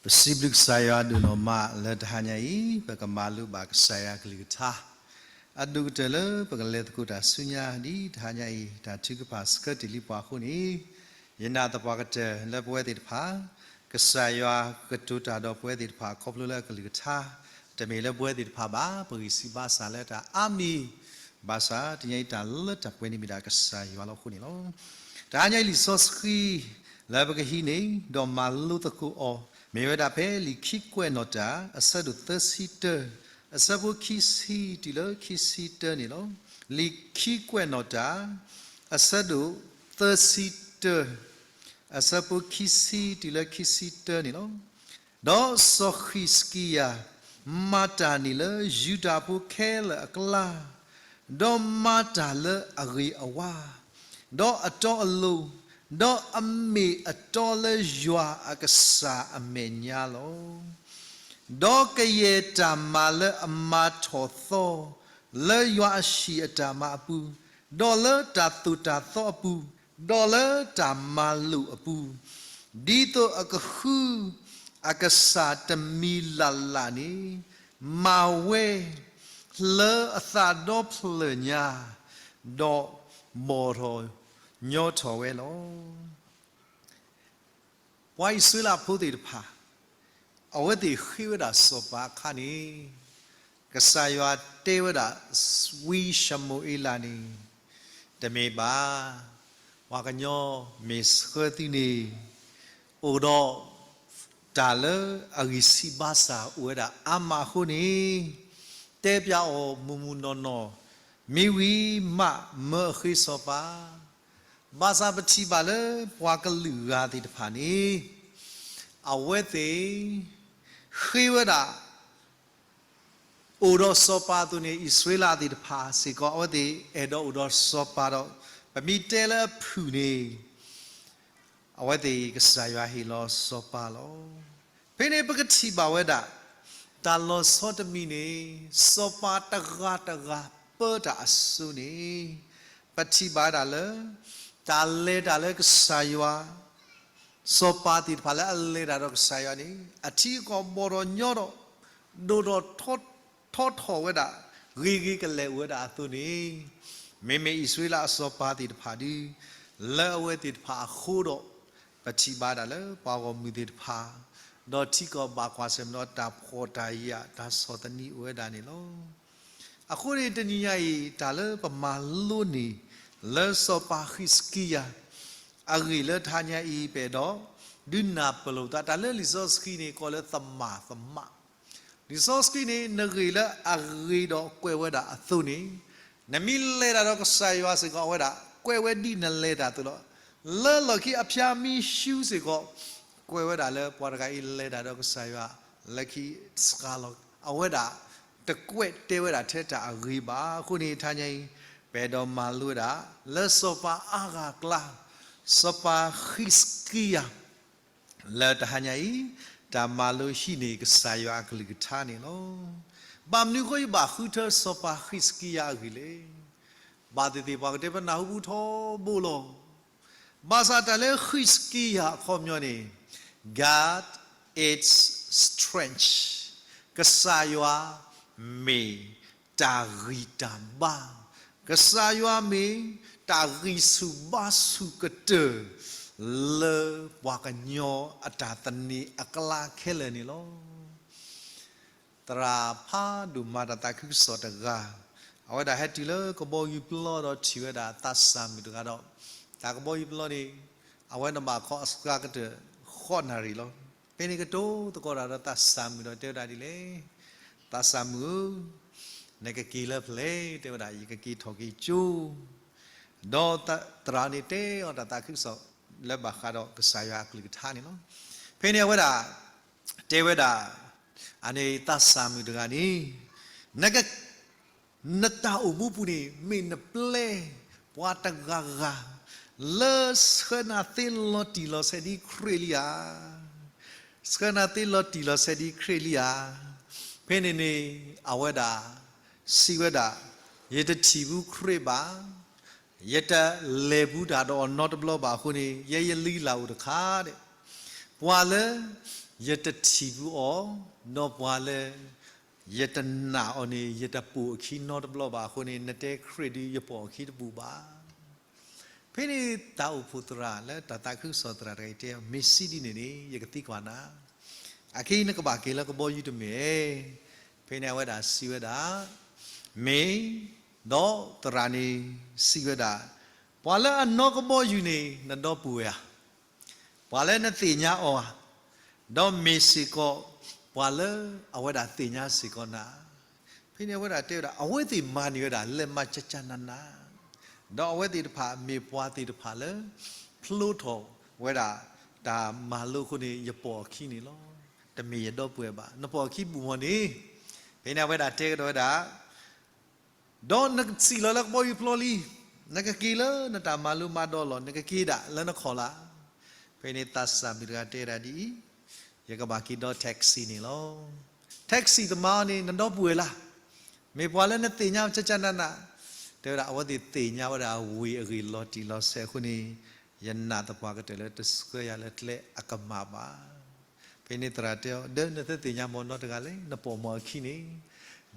ပစံးဘျုးကစၢ်ယွၤဒိၣ်နီၢ်မးလၢတဟါညါအံၤ ပကမၤလိဘၣ်ကစၢ်ယွၤအကလုၢ်ကထါ အဒိၣ်ကတၢၢ်လၢပကလဲၤသကိးတၢ်ဆူညါဒ်တဟါညါအံၤ တၢ်ထုကဖၣ်ဆှၢတ့ၢ်လံပှၤအဃိန့ၣ် ယနာ်သပှၢ်ကတၢၢ်လၢပဝဲသ့ၣ်တဖၣ် ကစၢ်ယွၤကတိၤတၢ်ဒီးပဝဲသ့ၣ်တဖၣ်ခီဖျိလၢအကလုၢ်ကထါ တမ့ၢ်လၢပဝဲသ့ၣ်တဖၣ်ဘၣ် ပဂံၢ်စၢ်ဘါစၢ်လၢတၢ်အါမံၤ ဘၣ်ဆၣ်တနံၤအံၤတၢ်လၢတၢ်ပှဲၤန့ၣ်မ့ၢ်ဒၣ်ကစၢ်ယွၤလီၤအဃိန့ၣ်လီၤ. တဟါညါအံၤလံာ်စီဆှံ လၢပကဟံးန့ၢ် ဒီးမၤလိသကိးအီၤ မ့ၢ်ဝဲဒၣ်ဖဲလံာ်ခံကွဲးနီၣ်တၢ် အဆၢဒိၣ်သၢဆံတၢ အဆၢဖိခံဆံတုၤလၢခံဆံတၢန့ၣ်လီၤ. လံာ်ခံကွဲးနီၣ်တၢ် အဆၢဒိၣ်သၢဆံတၢ အဆၢဖိခံဆံတုၤလၢခံဆံတၢန့ၣ်လီၤ. ဒီးစီၤဃံးစကံယၤ မၤတၢ်န့ၣ်လၢယူဒၤဖိခဲလၢာ်အကျါ, ဒီးမၤတၢ်လၢအဂ့ၤအဝါ, ဒီးအတီအလိၤ, ဒီးအမ့ၢ်အတီလၢယွၤအကစၢ်အမဲာ်ညါလီၤ. ဒီးကယဲၢ်တၢ်မၤလၢအမၤထီၣ်သီ လၢယွၤအဟံၣ်အတၢ်မၤအပူၤ, ဒီးလၢတၢ်သိၣ်တၢ်သီအပူၤ, ဒီးလၢတၢ်မၤလိာ်အပူၤ, ဒ်သိးအကဃုအကစၢ်တမံၤလၢ်လၢ်န့ၣ်, မၤဝဲ လၢအသးဒီဖျၢၣ်ညါ, ဒီးဘီၣ်ထီၣ်ညီထီၣ်ဝဲလီၤ. ပှၤအံၣ်စရ့လးဖိသ့ၣ်တဖၣ် အဝဲသ့ၣ်ဃ့ဝဲဒၣ်စီၤပၤအခါန့ၣ်, ကစၢ်ယွၤတဲဝဲဒၣ် ဝံၡမူၤအ့လးန့ၣ်, တမ့ၢ်ဘၣ်, ပှၤကညီမ့ၢ်ဆှၢသုန့ၣ်, အိၣ်ဒီးတၢ်လၢအဂံၢ်ဆံးဘါစၢ်အိၣ်ဝဲဒၣ်အါမးအဃိန့ၣ်, တဲပၠးအီၤမုၢ်မုၢ်နီၢ်နီၢ်, မ့ၢ်ဝံၤမးမၢအဃ့စီၤပၤ ဘၣ်ဆၣ်ပထံၣ်ဘၣ်လၢပှၤကလုာ်ဂၤသ့ၣ်တဖၣ်န့ၣ်, အဝဲသ့ၣ် ဃ့ဝဲဒၣ် အိၣ်ဒီးစီၤပၤအသိးန့ၣ် အံၣ်စရ့လးသ့ၣ်တဖၣ်စ့ၢ်ကီး အဝဲသ့ၣ်အဲၣ်ဒိးအိၣ်ဒီးစီၤပၤဒီး ပမ့ၢ်တဲလၢအဖုၣ်န့ၣ် အဝဲသ့ၣ်ကစၢ်ယွၤဟ့ၣ်လီၤစီၤပၤလီၤ. ဖဲန့ၣ်ပကထံၣ်ဘၣ်ဝဲဒၣ် တၢ်လီၤဆီတမံၤန့ၣ် စီၤပၤတဂၤတဂၤပၢတၢ်အစိၤန့ၣ် ပထံၣ်ဘၣ်ဝဲဒၣ်လၢ တၢ်လဲၤတၢ်လၢကစၢ်ယွၤ စီၤပၤသ့ၣ်တဖၣ်လၢအလဲၤတၢ်ဒီးကစၢ်ယွၤန့ၣ် အထံအကီၢ်ဘီၣ်ထီၣ်ညီထီၣ် ဒိၣ်ထီၣ်ထီထီၣ်ဝဲဒၣ် ဂ့ၤဂ့ၤကလဲာ်အိၣ်ဝဲဒၣ်အသိးန့ၣ် မ့မ့ၢ်အံၣ်စရ့လးအစီၤပၤသ့ၣ်တဖၣ်ဒု လၢအဝဲသ့ၣ်တဖၣ်အဃိဒီး ပထံၣ်ဘၣ်ဒၣ်လၢပှၤဂီၢ်မုၢ်သ့ၣ်တဖၣ် ဒီးထံကီၢ်ဘၣ်ကွၢ်ဆၢၣ်မဲာ်ဒီးတၢ်ဖှီၣ်တၢ်ယာ်တၢ်ဆီၣ်သနံးအိၣ်ဝဲဒၣ်န့ၣ်လီၤ. အဃိန့ၣ်တနံၤညါအံၤ တၢ်လၢပမၤလိန့ၢ် လၢစီၤပၤဃံးစကံယၤ အဂ့ၢ်လၢတဟါညါအံၤ ပအဲၣ်ဒိး ဒုးနၢ်ပၢၢ်လိာ်ပသး တၢ်လၢလံာ်စီဆှံန့ၣ် ကိးလၢသမၣ်သမး လံာ်စီဆှံန့ၣ် နဂ့ၢ်လၢအဂ့ၤဒီးကွဲးဝဲဒၣ်အသိးန့ၣ် နမ့ၢ်လဲၤတၢ်ဒီးကစၢ်ယွၤစ့ၢ်ကီး အဝဲဒၣ် ကွဲးဝဲဒ်နလဲၤတၢ်အသိးလီၤ. လၢလီၢ်ခံအဖျါမ့ၢ်ရှူစ့ၢ်ကီး ကွဲးဝဲဒၣ်လၢပှၤတဂၤအံၤလဲၤတၢ်ဒီးကစၢ်ယွၤ လၢခံစှၤလီၤ. အဝဲဒၣ် တကွဲးတဲဝဲဒၣ်ထဲတၢ်အဂ့ၤဘၣ်. အဃိန့ၣ် တဟါညါအံၤ ပအဲၣ်ဒိးမၤလိဝဲဒၣ် လၢစီၤပၤအါဂၤအကျါ စီၤပၤဃံးစကံယၤ လၢတဟါညါအံၤ တၢ်မၤလိဟံးန့ၢ်ကစၢ်ယွၤအကလုၢ်ကထါန့ၣ်လီၤ. ဘၣ်မနုၤအဃိယဘၣ်ဃုထၢစီၤပၤဃံးစကံယၤအဂ့ၢ်လဲၣ်. ဘၣ်သ့ၣ်သ့ၣ်ပှၤကတဲပနၢ်ဟူပူၤထီဘိလီၤ. ဘၣ်ဆၣ်တၢ်လၢဃံးစကံယၤအခီပညီန့ၣ် God is strength ကစၢ်ယွၤမ့ၢ်တၢ်ဂံၢ်တၢ်ဘါ, ကစၢ်ယွၤမ့ၢ်တၢ်ဂံၢ်ဆူၣ်ဘါဆူၣ်ကတၢၢ် လၢပှၤကညီအတၢ်သန့ၤအကျါခဲလၢာ်န့ၣ်လီၤ. သရၣ်ဖးဒိၣ်မၤတၢ်သးခုကစီၣ်တဂၤ အဝဲဒၣ်ဟဲတုၤလၢကဘီယူၤပျီဒီးထံၣ်ဝဲဒၣ်သးစၢ်မုၣ်တဂၤဒီး တၢ်ကဘီယူၤပျီန့ၣ် အဝဲန့ၣ်ဘၣ်ခီအစှၤကတၢၢ်ဃိးနၣ်ရံၣ်လီၤ. ဖဲန့ၣ်ကတိၤသကိးတၢ်ဒီးသးစၢ်မုၣ်ဒီးတဲဝဲဒၣ်ဒ်လဲၣ်, သးစၢ်မုၣ်ဧၢ, နကက့ၤလၢဖဲလဲၣ်, တဲဝဲဒၣ် ယကက့ၤထီၣ်က့ၤကၠိ ဒီးသရၣ်န့ၣ်တဲအီၤတၢ်သးခုကစီၣ်လၢဘၣ်ဃးဒီးကစၢ်ယွၤအကလုၢ်ကထါန့ၣ်လီၤ. ဖဲန့ၣ်အဝဲဒၣ် တဲဝဲဒၣ် အန့ၣ်သးစၢ်မုၣ်တဂၤန့ၣ် နက နတၢ်အိၣ်မူပူၤန့ၣ် မ့ၢ်နပျဲပှၤတဂၤဂၤ လၢဆှၢနၤသ့လီၤတံၢ်လီၤဆဲးဒ်ခရံာ်လံဧါ. ဆှၢနၤသ့လီၤတံၢ်လီၤဆဲးဒ်ခရံာ်လံဧါ. ဖဲန့ၣ်န့ၣ် အဝဲဒၣ် စံးဝဲဒၣ်, ယတထံၣ်ဘူးခရံာ်ဘၣ်, ယတလဲၤဘူးတၢ်ဒီးအီၤနီတဘျီဘၣ်အဃိန့ၣ် ယဲယလံလၢအိၣ်တခါဒဲး, ပှၤလၢ ယတထံၣ်ဘူးအီၤ, ဒီးပှၤလၢယတနာ်အီၤန့ၣ် ယတပိာ်အခံနီတဘျီဘၣ်အဃိန့ၣ် နတဲခရံာ်ဒုးယပိာ်အခံတပူၤဘၣ်. ဖဲန့ၣ်တၢ်အိၣ်ဖှိၣ်သရၣ်လၢတၢ်သးခုကစီၣ်သရၣ်တဂၤအံၤတဲ မ့ၢ်စံးဒ်န့ၣ်န့ၣ် ယကသံကွၢ်နၤ, အခဲအံၤနကဘၣ်က့ၤလၢကဘီယူၤတမ့ၢ်ဧါ. ဖဲန့ၣ်အဝဲဒၣ်စံးဝဲဒၣ်, မ့ၢ်, ဒီးသရၣ်န့ၣ်စံးဝဲဒၣ်, ပှၤလၢအနီၢ်ကဘီယူၤန့ၣ် နဒီပုၢ်ဝဲၢ်ဧါ, ပှၤလၢနသ့ၣ်ညါအီၤဧါ, ဒီးမ့ၢ်စ့ၢ်ကီး ပှၤလၢအဝဲဒၣ်သ့ၣ်ညါစ့ၢ်ကီးနၤ. ဖဲန့ၣ်အဝဲဒၣ်တဲဝဲဒၣ် အဝဲသ့ၣ်မၤန့ၢ်ဝဲဒၣ်လဲၤမၤကကနန, ဒီးအဝဲသ့ၣ်တဖၣ်မ့ၢ်ပှၤသ့ၣ်တဖၣ်လၢ ဖျိထီၣ်ဝဲဒၣ်တၢ်မၤလိအဃိန့ၣ် ယပိာ်အခံန့ၣ်လီၤ. တမ့ၢ်ယဒီပုၢ်ဝဲၢ်ဘၣ်, နပိာ်အခံတပူၤမ့ၢ်န့ၣ်. ဖဲန့ၣ်အဝဲဒၣ်တဲကဒီးဝဲဒၣ် ဒီးနကစံၣ်လီၤလၢကဘီယူၤဖျီလံ, နကက့ၤလၢနတၢ်မၤလိမၤဒိးလီၢ်, နကက့ၤဒၣ်လၢနခီၣ်လၢ်. ဖဲန့ၣ်သးစၢ်မုၣ်တဂၤတဲဒၣ်ဒ်အံၤ, ယကဘၣ်က့ၤဒီး taxi န့ၣ်လီၤ. Taxi သမားန့ၣ် နဒီပုၢ်ဝဲၢ်လၢ်, မ့ၢ်ပှၤလၢနသ့ၣ်ညါကကနန, တဲဝဲဒၣ် အဝဲသ့ၣ်သ့ၣ်ညါဝဲဒၣ်ဝ့ၢ်အဂ့ၢ်လီၤတံၢ်လီၤဆဲးအဃိန့ၣ်, ယနာ်သပှၢ်ကတၢၢ်လၢတဆှၢယၤလၢကျဲအကမၣ်ဘၣ်. ဖဲန့ၣ်သရၣ်တဲအီၤ ဒီးနသ့ၣ်ညါမ့ၢ်နီတဂၤလဲၣ်, နပိာ်မ့ၢ်အခံန့ၣ်.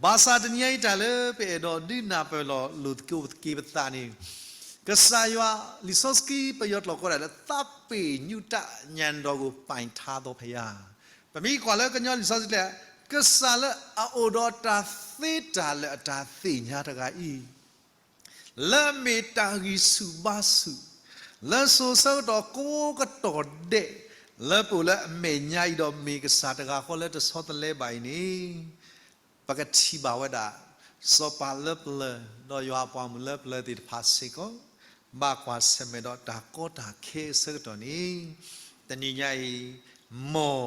ဘၣ်ဆၣ်တနံၤအံၤတၢ်လၢပအဲၣ်ဒိးဒုးနၢ်ပၢၢ်လီၤလိာ်သကိးက့ၤပသးန့ၣ်, ကစၢ်ယွၤလံာ်စီဆှံပယီၤကျိာ်ကိးဒၣ်လၢ သးပ့ၤညူးတၢ်ညၣ်ဒီးကို ပိုင်ထားသောဘုရား. ပမ့ၢ်ကွၢ်လၢကညီလံာ်စီဆှံကျဲ, ကစၢ်လၢအအိၣ်ဒီးတၢ်သ့တၢ်လၢာ်အတၢ်သ့ၣ်ညါတဂၤအံၤ လၢအမ့ၢ်တၢ်ဂံၢ်ဆူၣ်ဘါဆူၣ်, လၢစိၤဆၢကတီၢ်ကိးကတီၢ်ဒဲး, လၢပအိၣ်လၢအမဲာ်ညါအံၤဒီးမ့ၢ်ကစၢ်တဂၤဃီလၢတဆီတလဲဘၣ်အံၤန့ၣ်, ပကထံၣ်ဘၣ်ဝဲဒၣ် စီၤပၤလၢပျၢၤ ဒီးယွၤအပှၤမုၣ်လၢပျၢၤသ့ၣ်တဖၣ်စ့ၢ်ကီး ဘၣ်ကွၢ်ဆၢၣ်မဲာ်ဒီးတၢ်ကီတၢ်ခဲအဆၢကတီၢ်န့ၣ်, တနံၤညါအံၤ မ်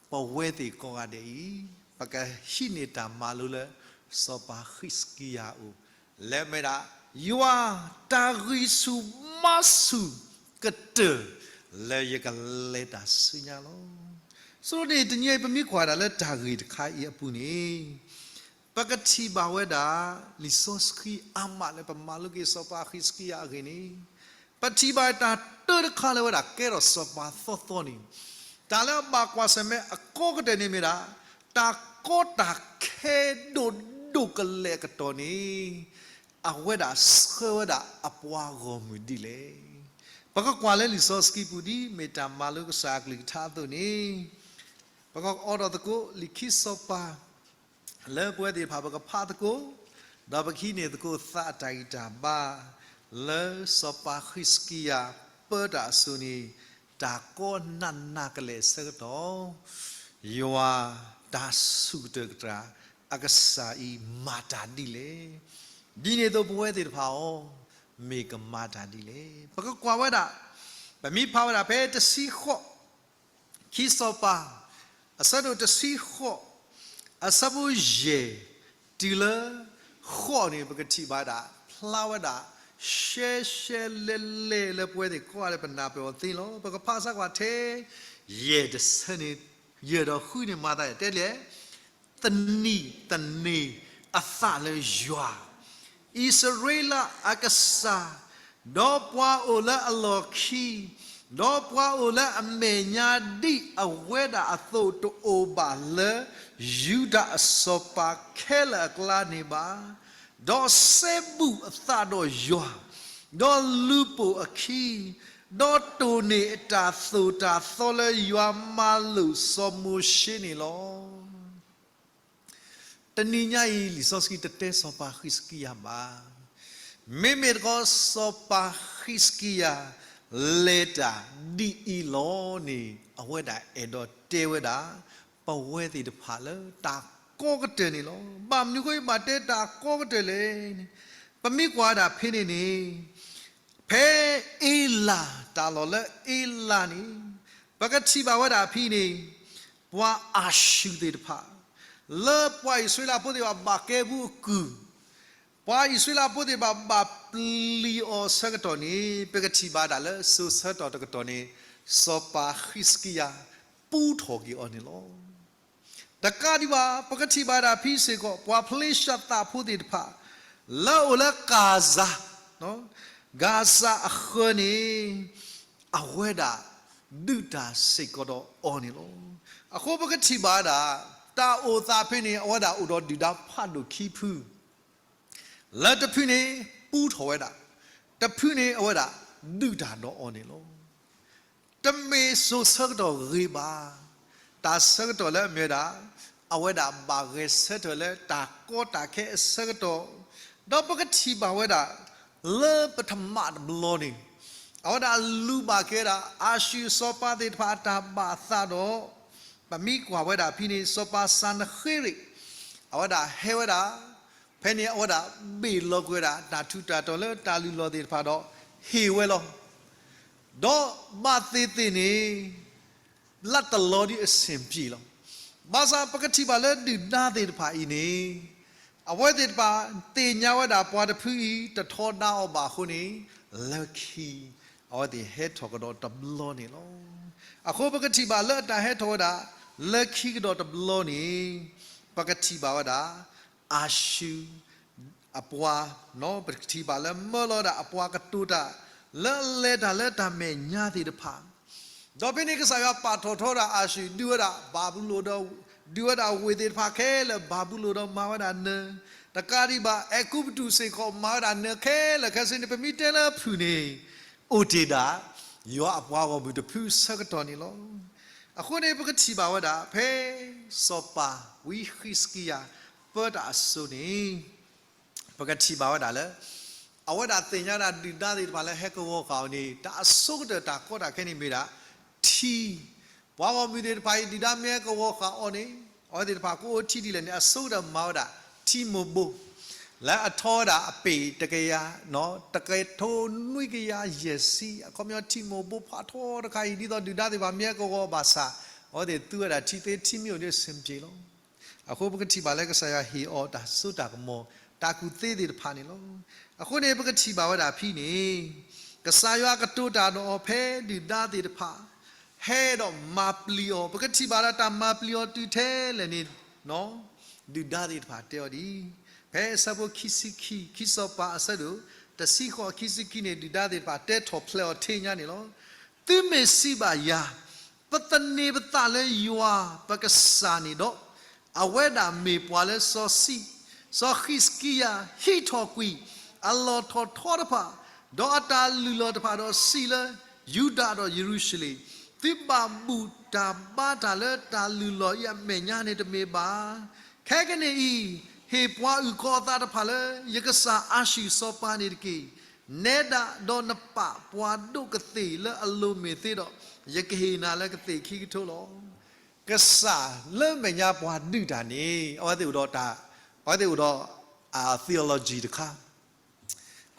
ပဝဲသ့ၣ်ကိးဂၤဒဲးအံၤ ပကဟံးန့ၢ်တၢ်မၤလိလၢ စီၤပၤဃံးစကံယၤအအိၣ်, လၢအမ့ၢ်ဒၣ် ယွၤတၢ်ဂံၢ်ဆူၣ်ဘါဆူၣ်ကတၢၢ် လၢယကလဲၤတၢ်ဆူညါလီၤ. ဆိန့ၣ် တနံၤအံၤပမ့ၢ်ကွၢ်ဒၣ်လၢတၢ်ဂ့ၢ်တခါအံၤအပူၤန့ၣ်, ပကထံၣ်ဘၣ်ဝဲဒၣ် လံာ်စီဆှံအါမးလၢပမၤလိက့ၤစီၤပၤဃံးစကံယၤအဂ့ၢ်န့ၣ်, ပထံၣ်ဘၣ်တၢ်တၢတခါလၢဝဲဒၣ်ကဲထီၣ်စီၤပၤသီသီန့ၣ်, တၢ်လၢအဘၣ်ကွၢ်ဆၢၣ်မဲာ်အကီကတၢၢ်န့ၣ်မ့ၢ်ဒၣ် တၢ်ကီတၢ်ခဲဒိၣ်ဒိၣ်ကလဲာ်အကတီၢ်န့ၣ်, အဝဲဒၣ်ဆှၢဝဲဒၣ်အပှၤဂီၢ်မုၢ်ဒ်လဲၣ်. ပကကွၢ်လၢလံာ်စီဆှံပူၤဒ်မ့ၢ်တၢ်မၤလိကစၢ်အကလုၢ်ကထါအသိးန့ၣ်, ပကအိးထီၣ်သကိး လံာ်ခံစီၤပၤ လၢပဝဲသ့ၣ်တဖၣ်ပကဖးသကိး, ဒီးပကဟံးန့ၢ်သကိးသးအတၢ်ဂံၢ်တၢ်ဘါ, လၢစီၤပၤဃံးစကံယၤပၢတၢ်အစိၤန့ၣ်, တၢ်ကီနးနးကလဲာ်အဆၢကတီၢ်, ယွၤတၢ်ဆူၣ်ကတၢၢ်ကတၢၢ် အကစၢ်အံၤမၤတၢ်ဒ်လဲၣ်. ဒ်န့ၣ်အသိးပဝဲသ့ၣ်တဖၣ်အံၤ မ့ၢ်ကမၤတၢ်ဒ်လဲၣ်. ပကကွၢ်ဝဲဒၣ်, ပမ့ၢ်ဖးဝဲဒၣ်ဖဲတဆံဃိး ခံစီၤပၤ အဆၢဒိၣ်တဆံဃိး အဆၢဖိယဲၢ် တုၤလၢ ဃိးန့ၣ် ပကထံၣ်ဘၣ်ဒၣ် ဖျါဝဲဒၣ် ရှဲရှဲလဲလဲလၢပဝဲသ့ၣ်ကိးဂၤဒဲးပနၢ်ပၢၢ်အီၤသ့လီၤ. ပကဖးစၢ်ကွၢ်ထဲ ယဲၢ်တဆၢန့ၣ်, ယဲၢ်ဒီးဃုန့ၣ်မၤသးယတဲလဲၣ် သနံၣ်သန့ၤအသးလၢယွၤ, အံၣ်စရ့လးအကစၢ်, ဒီးပှၤအိၣ်လၢအလီၢ်ခံ, ဒီးပှၤအိၣ်လၢအမဲာ်ညါဒ်အဝဲဒၣ်အသိးတအိၣ်ဘၣ်လၢ ယူဒၤအစီၤပၤခဲလၢာ်အကျါန့ၣ်ဘၣ်. ဒီးစဲဘူးအသးဒီးယွၤ, ဒီးလူၤပိာ်အခံ, ဒီးတိၢ်န့ၢ်အတၢ်သိၣ်တၢ်သီလၢယွၤမၤလိာ်စီၤမိၤၡ့န့ၣ်လီၤ. တနံၤညါအံၤ လံာ်စီဆှံတတဲစီၤပၤဃံးစကံယၤဘၣ်. မ့မ့ၢ်တခီစီၤပၤဃံးစကံယၤ လဲၤတၢ်ဒ်အံၤလီၤန့ၣ် အဝဲဒၣ်အဲၣ်ဒိးတဲဝဲဒၣ် ပဝဲသ့ၣ်တဖၣ်လၢတၢ်ကီကတၢၢ်န့ၣ်လီၤ. ဘၣ်မနုၤဃိဘၣ်တဲတၢ်ကီကတၢၢ်လဲၣ်န့ၣ်, ပမ့ၢ်ကွၢ်ဝဲဒၣ်ဖဲန့ၣ်န့ၣ် ဖဲအ့လး တၢ်လီၢ်လၢအ့လးန့ၣ် ပကထံၣ်ဘၣ်ဝဲဒၣ်ဖဲန့ၣ် ပှၤအၤၡူၢ်သ့ၣ်တဖၣ် လၢပှၤအံၣ်စရ့လးဖိသ့ၣ်တဖၣ်ဘၣ်ကဲဘူးအကုၢ်, ပှၤအံၣ်စရ့လးဖိသ့ၣ်တဖၣ်ဘၣ်ပျံၤအီၤအဆၢကတီၢ်န့ၣ် ပကထံၣ်ဘၣ်ဒၣ်လၢစိၤဆၢကတီၢ်တကတီၢ်န့ၣ် စီၤပၤဃံးစကံယၤ ပူထီၣ်က့ၤအီၤန့ၣ်လီၤ. တကးဒံးဘၣ် ပကထံၣ်ဘၣ်ဒၣ်ဖဲစ့ၢ်ကီး ပှၤဖလ့ၡသးဖိသ့ၣ်တဖၣ် လၢအအိၣ်လၢကၤစၤ, ကၤစၤအဃၢၤန့ၣ် အဝဲဒၣ် ဒုၣ်တၢ်စ့ၢ်ကီးဒီးအီၤန့ၣ်လီၤ. အဃိပကထံၣ်ဘၣ်ဝဲဒၣ် တၢ်အိၣ်သးဖဲန့ၣ် အဝဲဒၣ်အိၣ်ဒီးဒုၣ်ဒါဖးဒိၣ်ခံဖု, လၢတဖုန့ၣ် ပူထီၣ်ဝဲဒၣ်, တဖုန့ၣ်အဝဲဒၣ် ဒုၣ်တၢ်ဒီးအီၤန့ၣ်လီၤ. တမ့ၢ်စိၤဆၢကတီၢ်ဂ့ၤဘၣ်. တၢ်ဆၢကတီၢ်လၢအမ့ၢ်ဝဲဒၣ် အဝဲဒၣ်ဘၣ်ဂဲၤဆၢထၢၣ်လၢတၢ်ကီတၢ်ခဲအဆၢကတီၢ်, ဒီးပကထံၣ်ဘၣ်ဝဲဒၣ် လၢပထမၣ်တဘျီန့ၣ် အဝဲဒၣ်လူၤဘၣ်က့ၤဝဲဒၣ် အၤၡူၣ်စီၤပၤသ့ၣ်တဖၣ်အတၢ်ဘၣ်သးဒီး ပမ့ၢ်ကွၢ်ဝဲဒၣ်ဖဲန့ၣ် စီၤပၤစၤနဃ့ရံး အဝဲဒၣ်ဟဲဝဲဒၣ် ဖဲန့ၣ်အဝဲဒၣ်ဘ့ၣ်လီၤကွံာ်ဝဲဒၣ် တၢ်ထူးတၢ်တီၤလၢတၢ်လုၢ်လီၢ်သ့ၣ်တဖၣ်ဒီး ဟ့ၣ်ဝဲလီၤ. ဒီးဘၣ်သ့ၣ်သ့ၣ်န့ၣ် လၢတလီၤဒ်အဆင်ပြေလီၤ. ဘၣ်ဆၣ်ပကထံၣ်ဘၣ်လၢဒုၣ်ဒါသ့ၣ်တဖၣ်အံၤန့ၣ် အဝဲသ့ၣ်တဖၣ်သ့ၣ်ညါဝဲဒၣ်ပှၤတဖုအံၤ တထီဒါအီၤဘၣ်အဃိန့ၣ် လၢခံ အဝဲသ့ၣ်ဟဲထီၣ်ကဒီးတဘျီန့ၣ်လီၤ. အဃိပကထံၣ်ဘၣ်လၢအတၢ်ဟဲထီၣ်ဝဲဒၣ် လၢခံကဒီးတဘျီန့ၣ် ပကထံၣ်ဘၣ်ဝဲဒၣ် အၤၡူၣ် အပှၤ ပကထံၣ်ဘၣ်လၢမၢလီၤဝဲဒၣ်အပှၤကတိၤတၢ် လၢအလဲၤတၢ်လၢတၢ်မဲာ်ညါသ့ၣ်တဖၣ်, ဒီးဖဲန့ၣ်ကစၢ်ယွၤပာ်ထီၣ်ထီဝဲဒၣ်အၤၡူၣ် ဒုးဝဲဒၣ်ဘၤဘူလိၣ်ဒီး ဒုးဝဲဒၣ်ဝ့ၢ်သ့ၣ်တဖၣ်ခဲလၢာ် ဘၤဘူလိၣ်ဒီးမၤဝဲဒၣ်နၢၤ, တကးဒံးဘၣ် အဲၤကူပတူးစ့ၢ်ကီးမၤဝဲဒၣ်နၢၤခဲလၢာ်ခဲဆ့န့ၣ် ပမ့ၢ်တဲလၢအဖုၣ်န့ၣ် အိၣ်တ့ၢ်ဒၣ် ယွၤအပှၤဂီၢ်မုၢ်တဖုဆၢကတီၢ်န့ၣ်လီၤ. အဃိန့ၣ် ပကထံၣ်ဘၣ်ဝဲဒၣ် ဖဲစီၤပၤဝံဟံးစကံယၤ ပၢတၢ်အစိၤန့ၣ် ပကထံၣ်ဘၣ်ဝဲဒၣ်လၢ အဝဲဒၣ်သ့ၣ်ညါဒၣ်ဒုၣ်ဒါသ့ၣ်တဖၣ်လၢဟဲကဝီၤဃာ်အီၤန့ၣ် တၢ်အဆိကတၢၢ်တၢ်ကီတၢ်ခဲန့ၣ်မ့ၢ်ဒၣ် ထံ, ပှၤဂီၢ်မုၢ်သ့ၣ်တဖၣ်အံၤ ဒုၣ်ဒါမ့ၢ်ဟဲကဝီၤဃာ်အီၤန့ၣ် အဝဲသ့ၣ်တဖၣ်ကအိၣ်ထံဒ်လဲၣ်န့ၣ် အဆိကတၢၢ်မၤဝဲဒၣ် ထံမိၢ်ဘိ လၢအထီဝဲဒၣ်အပ့ၢ်တကယၤ တကထိနွံကယၤယဲၢ်ဆံ အခီပညီထံမိၢ်ဘိဖးထီတခါအံၤ ဒ်သိးဒုၣ်ဒါသ့ၣ်တဖၣ်မ့ၢ်ဟဲကဝီၤဘၣ်ဆၣ် အဝဲသ့ၣ်သူဝဲဒၣ်ထံသ့ထံမ့ၢ်အိၣ်ဒ်အဆင်ပြေလီၤ. အဃိပကထံၣ်ဘၣ်လၢကစၢ်ယွၤဟ့ၣ်အီၤတၢ်စိတၢ်ကမီၤ တၢ်ကူၣ်သ့သ့ၣ်တဖၣ်န့ၣ်လီၤ. အဃိန့ၣ် ပကထံၣ်ဘၣ်ဝဲဒၣ်ဖဲန့ၣ် ကစၢ်ယွၤကတိၤတၢ်ဒီးအီၤဖဲဒုၣ်ဒါသ့ၣ်တဖၣ် ဟဲဒီးမၤပျံၤအီၤ ပကထံၣ်ဘၣ်လၢတၢ်မၤပျံၤအီၤတုၤထဲလဲၣ်န့ၣ် ဒုၣ်ဒါသ့ၣ်တဖၣ်တဲအီၤဒ်အံၤ, ဖဲအဆၢဖိခံဆံခံ ခံစီၤပၤအဆၢဒိၣ် တဆံဃိး ခံဆံခံန့ၣ် ဒုၣ်ဒါသ့ၣ်တဖၣ်တဲထီၣ်ဖျဲးအီၤထဲညါန့ၣ်လီၤ. သုမ့ၢ်စံးဘၣ်ယၤ ပသန့ၤပသးလၢယွၤပကစၢ်န့ၣ်ဒီး, အဝဲဒၣ်မ့ၢ်ပှၤလၢစီၤစံး, စီၤဟံးစကံယၤ ဟံးထီၣ်ကွံာ် အလီၢ်ထီၣ်ထီတဖၣ်, ဒီးအတၢ်လုၢ်လီၢ်တဖၣ်ဒီးစံးလၢ ယူဒၤဒီးယရူၤၡလ့ၣ်, သုဘၣ်ဘူၣ်တၢ်ဘါတၢ်လၢတၢ်လုၢ်လီၢ်အံၤအမဲာ်ညါန့ၣ်တမ့ၢ်ဘၣ်. ခဲကနံၣ်အံၤ, ဟ့ၣ်ပှၤအုၣ်ကီၤအသးတဖၣ်လၢ ယကစၢ်အၤၡူၢ်စီၤပၤန့ၣ်တက့ၢ်. နဲဒၣ်ဒီးနပာ်ပှၤဒိၣ်ကသ့ၣ်လၢအလိၤမ့ၢ်သ့ဒီး ယကဟ့ၣ်နၤလၢကသ့ၣ်ခံကထိလီၤ. ကစၢ်လၢမဲာ်ညါပှၤဒုးတၢ်န့ၣ် အဝဲသ့ၣ်အိၣ်ဒီးတၢ်, အဝဲသ့ၣ်အိၣ်ဒီး theology တခါ,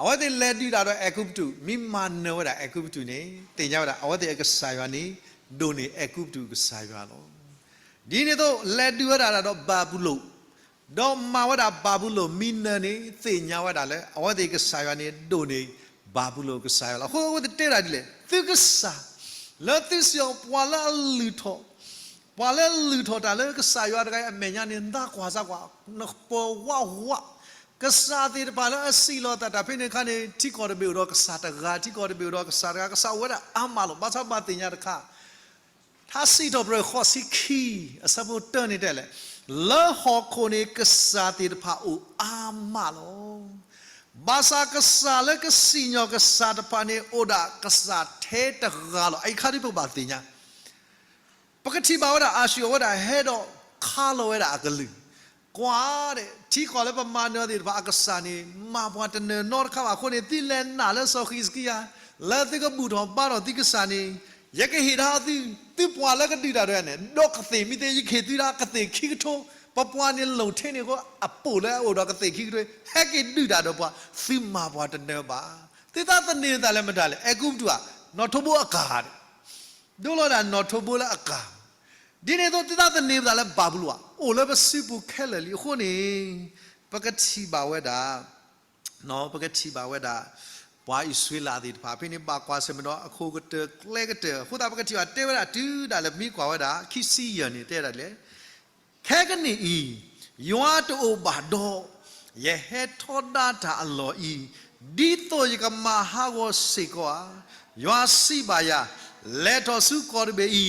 အဝဲသ့ၣ်လဲၤဒုးတၢ်ဒီးအဲၤကူပတူး မ့ၢ်မၤနၢၤဝဲဒၣ်အဲၤကူပတူးန့ၣ် သ့ၣ်ညါဝဲဒၣ် အဝဲသ့ၣ်အကစၢ်ယွၤန့ၣ် ဒိၣ်န့ၢ်အဲၤကူပတူးကစၢ်ယွၤလီၤ. ဒ်န့ၣ်အသိး လဲၤဒုးဝဲဒၣ်ဒီးဘၤဘူလိၣ်, ဒီးမၤဝဲဒၣ်ဘၤဘူလိၣ်မ့ၢ်နၢၤန့ၣ် သ့ၣ်ညါဝဲဒၣ်လၢ အဝဲသ့ၣ်ကစၢ်ယွၤန့ၣ် ဒိၣ်န့ၢ်ဘၤဘူလိၣ်ကစၢ်ယွၤလီၤ. အဃိအဝဲသ့ၣ်တဲဒၣ်ဒ်လဲၣ်, သုကစၢ် လၢသုစံးအီၤ ပှၤလၢအလုၢ်ထီၣ် ပှၤလၢလုၢ်ထီၣ်တၢ်လၢကစၢ်ယွၤတဂၤအံၤအမဲာ်ညါန့ၣ် နကွၢ်စၢ်ကွၢ်, နပၢၤဝးဝး, ကစၢ်သ့ၣ်တဖၣ်လၢအစံးလီၤသးတၢ်ဖဲန့ၣ်အခါန့ၣ် ထံကီၢ်တဘ့ၣ်အိၣ်ဒီးကစၢ်တဂၤ, ထံကီၢ်တဘ့ၣ်အိၣ်ဒီးကစၢ်တဂၤ, ကစၢ်အိၣ်ဝဲဒၣ်အါမးလီၤ. ဘၣ်ဆၣ်ဘၣ်သ့ၣ်ညါတခါ ထါစံးထီၣ်ပတြၢၤဃိးဆံခံ အဆၢဖိတၢန့ၣ်တဲလဲၣ်, လၢဟီၣ်ခိၣ်န့ၣ်ကစၢ်သ့ၣ်တဖၣ်အိၣ်အါမးလီၤ. ဘၣ်ဆၣ်ကစၢ်လၢကစံၣ်ညီၣ်ကစၢ်တဖၣ်န့ၣ် အိၣ်ဒၣ်ကစၢ်ထဲတဂၤလီၤ. အအံၤခါဒ်ပကဘၣ်သ့ၣ်ညါ ပကထံၣ်ဘၣ်ဝဲဒၣ်အၤၡူၣ်အဝဲဒၣ်ဟဲဒီးခါလီၤဝဲဒၣ်အကလုၢ်, ကွၢ်ဒဲး ထံကီၢ်လၢပမၤနၢၤသ့ၣ်တဖၣ်အကစၢ်န့ၣ် မၤပှၤတနၢၤနီတခါဘၣ်အဃိန့ၣ် သုလဲၤနာ်လၢစီၤဟံးစကံယၤ လၢသုကဘူၣ်ထီၣ်ဘါထီၣ်သုကစၢ်န့ၣ် ယကဟ့ၣ်ဒၣ်သု, သုပှၤလၢကဒုးတၢ်ဒ်န့ၣ် ဒီးကသ့ၣ်မ့ၢ်သ့ ယကဟ့ၣ်သုဒၣ်ကသ့ၣ်ခံကထိ, ပပှၤန့ၣ်လိၣ်ထဲန့ၣ်အဃိ အပိာ်လၢအအိၣ်ဒီးကသ့ၣ်ခံကထိ ဟဲက့ၤဒုးတၢ်ဒီးပှၤ, သုမၤပှၤတနၢၤဘၣ်. သုသးသန့ၤသးလၢမတၤလဲၣ်, အဲၤကူပတူးဧါ, နီၣ်ထိးဘိအကၤဒဲး ဒိလီၤဒၣ်နီၣ်ထိးဘိလၢအကၤ, ဒ်န့ၣ်အသိးသုသးသန့ၤပသးလၢဘၤဘူလိၣ်ဧါ, အိၣ်လၢပစုပူၤခဲလၢာ်လံအဃိန့ၣ် ပကထံၣ်ဘၣ်ဝဲဒၣ်, ပကထံၣ်ဘၣ်ဝဲဒၣ် ပှၤအံၣ်စရ့လးသ့ၣ်တဖၣ် ဖဲန့ၣ်ဘၣ်ကွၢ်ဆၢၣ်မဲာ်ဒီးအခိၣ်ကတၢၢ်ကျဲကတၢၢ် အဃိသတးပကထံၣ်ဘၣ်တဲဝဲဒၣ်တုၤဒၣ်လဲာ် ပမ့ၢ်ကွၢ်ဝဲဒၣ် ခံဆံယဲၢ်န့ၣ် တဲဒၣ်ဒ်လဲၣ် ခဲကနံၣ်အံၤ, ယွၤတအိၣ်ဘၣ်ဒီး, ယဟဲထီဒါတၢ်အလီၢ်အံၤ, ဒ်သိးယကမၤဟးဂီၤစ့ၢ်ကီးဧါ. ယွၤစံးဘၣ်ယၤ, လဲၤထီၣ်ဆူကီၢ်တဘ့ၣ်အံ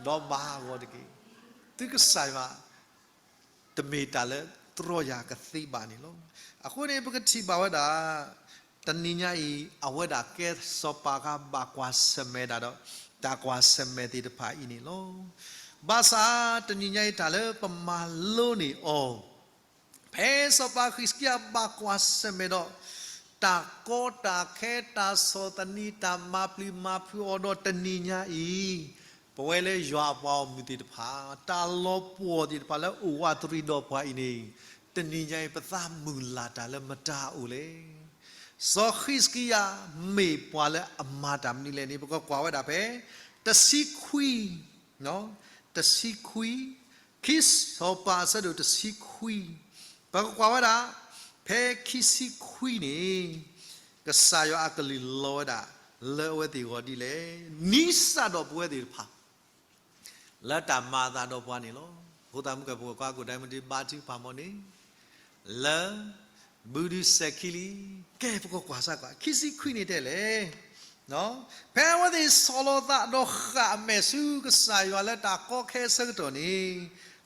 ၤ, ဒီးမၤဟးဂီၤတက့ၢ်. သုကစၢ်ယွၤ တမ့ၢ်တၢ်လၢတြီယၤကသ့ဘၣ်န့ၣ်လီၤ. အဃိန့ၣ် ပကထံၣ်ဘၣ်ဝဲဒၣ် တနံၤညါအံၤ အဝဲဒၣ်ကဲစီၤပၤအခါ ဘၣ်ကွၢ်ဆၢၣ်မဲာ်တၢ်ဒီး တၢ်ကွၢ်ဆၢၣ်မဲာ်သ့ၣ်တဖၣ်အံၤန့ၣ်လီၤ. ဘၣ်ဆၣ်တနံၤညါအံၤ တၢ်လၢပမၤလိန့ၢ်အီၤ ဖဲစီၤပၤဃံးစကံယၤဘၣ်ကွၢ်ဆၢၣ်မဲာ်ဒီး တၢ်ကီတၢ်ခဲ တၢ်ဆီၣ်သနံး တၢ်မၤပျံၤမၤဖုးအီၤဒီး တနံၤညါအံၤ ပဝဲလၢယွၤအပှၤဂီၢ်မုၢ်သ့ၣ်တဖၣ် တၢ်လီၤပှီၢ်သ့ၣ်တဖၣ်လၢအိၣ်ဝးတရံးဒီးပှၤအံၤန့ၣ် တနံၤညါအံၤ ပသးမုာ်လၤတၢ်လၢမတၤအိၣ်လဲၣ်. စီၤဃံးစကံယၤမ့ၢ်ပှၤလၢအမၤတၢ်မနုၤလဲၣ်န့ၣ် ပကကွၢ်ဝဲဒၣ်ဖဲ တဆံခွံ တဆံခွံ, ခံစီၤပၤအဆၢဒိၣ်တဆံခွံ, ပကကွၢ်ဝဲဒၣ် ဖဲခံဆံခွံန့ၣ် ကစၢ်ယွၤအကလုၢ်လီၤဝဲဒၣ် လၢအဝဲသ့ၣ်အဂီၢ်ဒ်လဲၣ်, နံၤစးဒီးပဝဲသ့ၣ်တဖၣ် လၢတၢ်မၤအသးဒီးပှၤန့ၣ်လီၤ. အဃိသတးမုၢ်ကဲၣ်ဖိကွၢ်ကိၣ်ဒၣ်မုၢ်ဒံးဘါထုကဖၣ်မီၢ်န့ၣ် လၢ ဘုဒုးစဲၤခံလံ, ကဲ ပကကွၢ်စၢ်ကွၢ် ခံဆံခွံန့ၣ်တဲလဲၣ်, ဖဲအဝဲသ့ၣ်ဆီၣ်လီၤသးဒီးဃၣ်အမဲာ်ဆူကစၢ်ယွၤလၢတၢ်ကီခဲအဆၢကတီၢ်န့ၣ်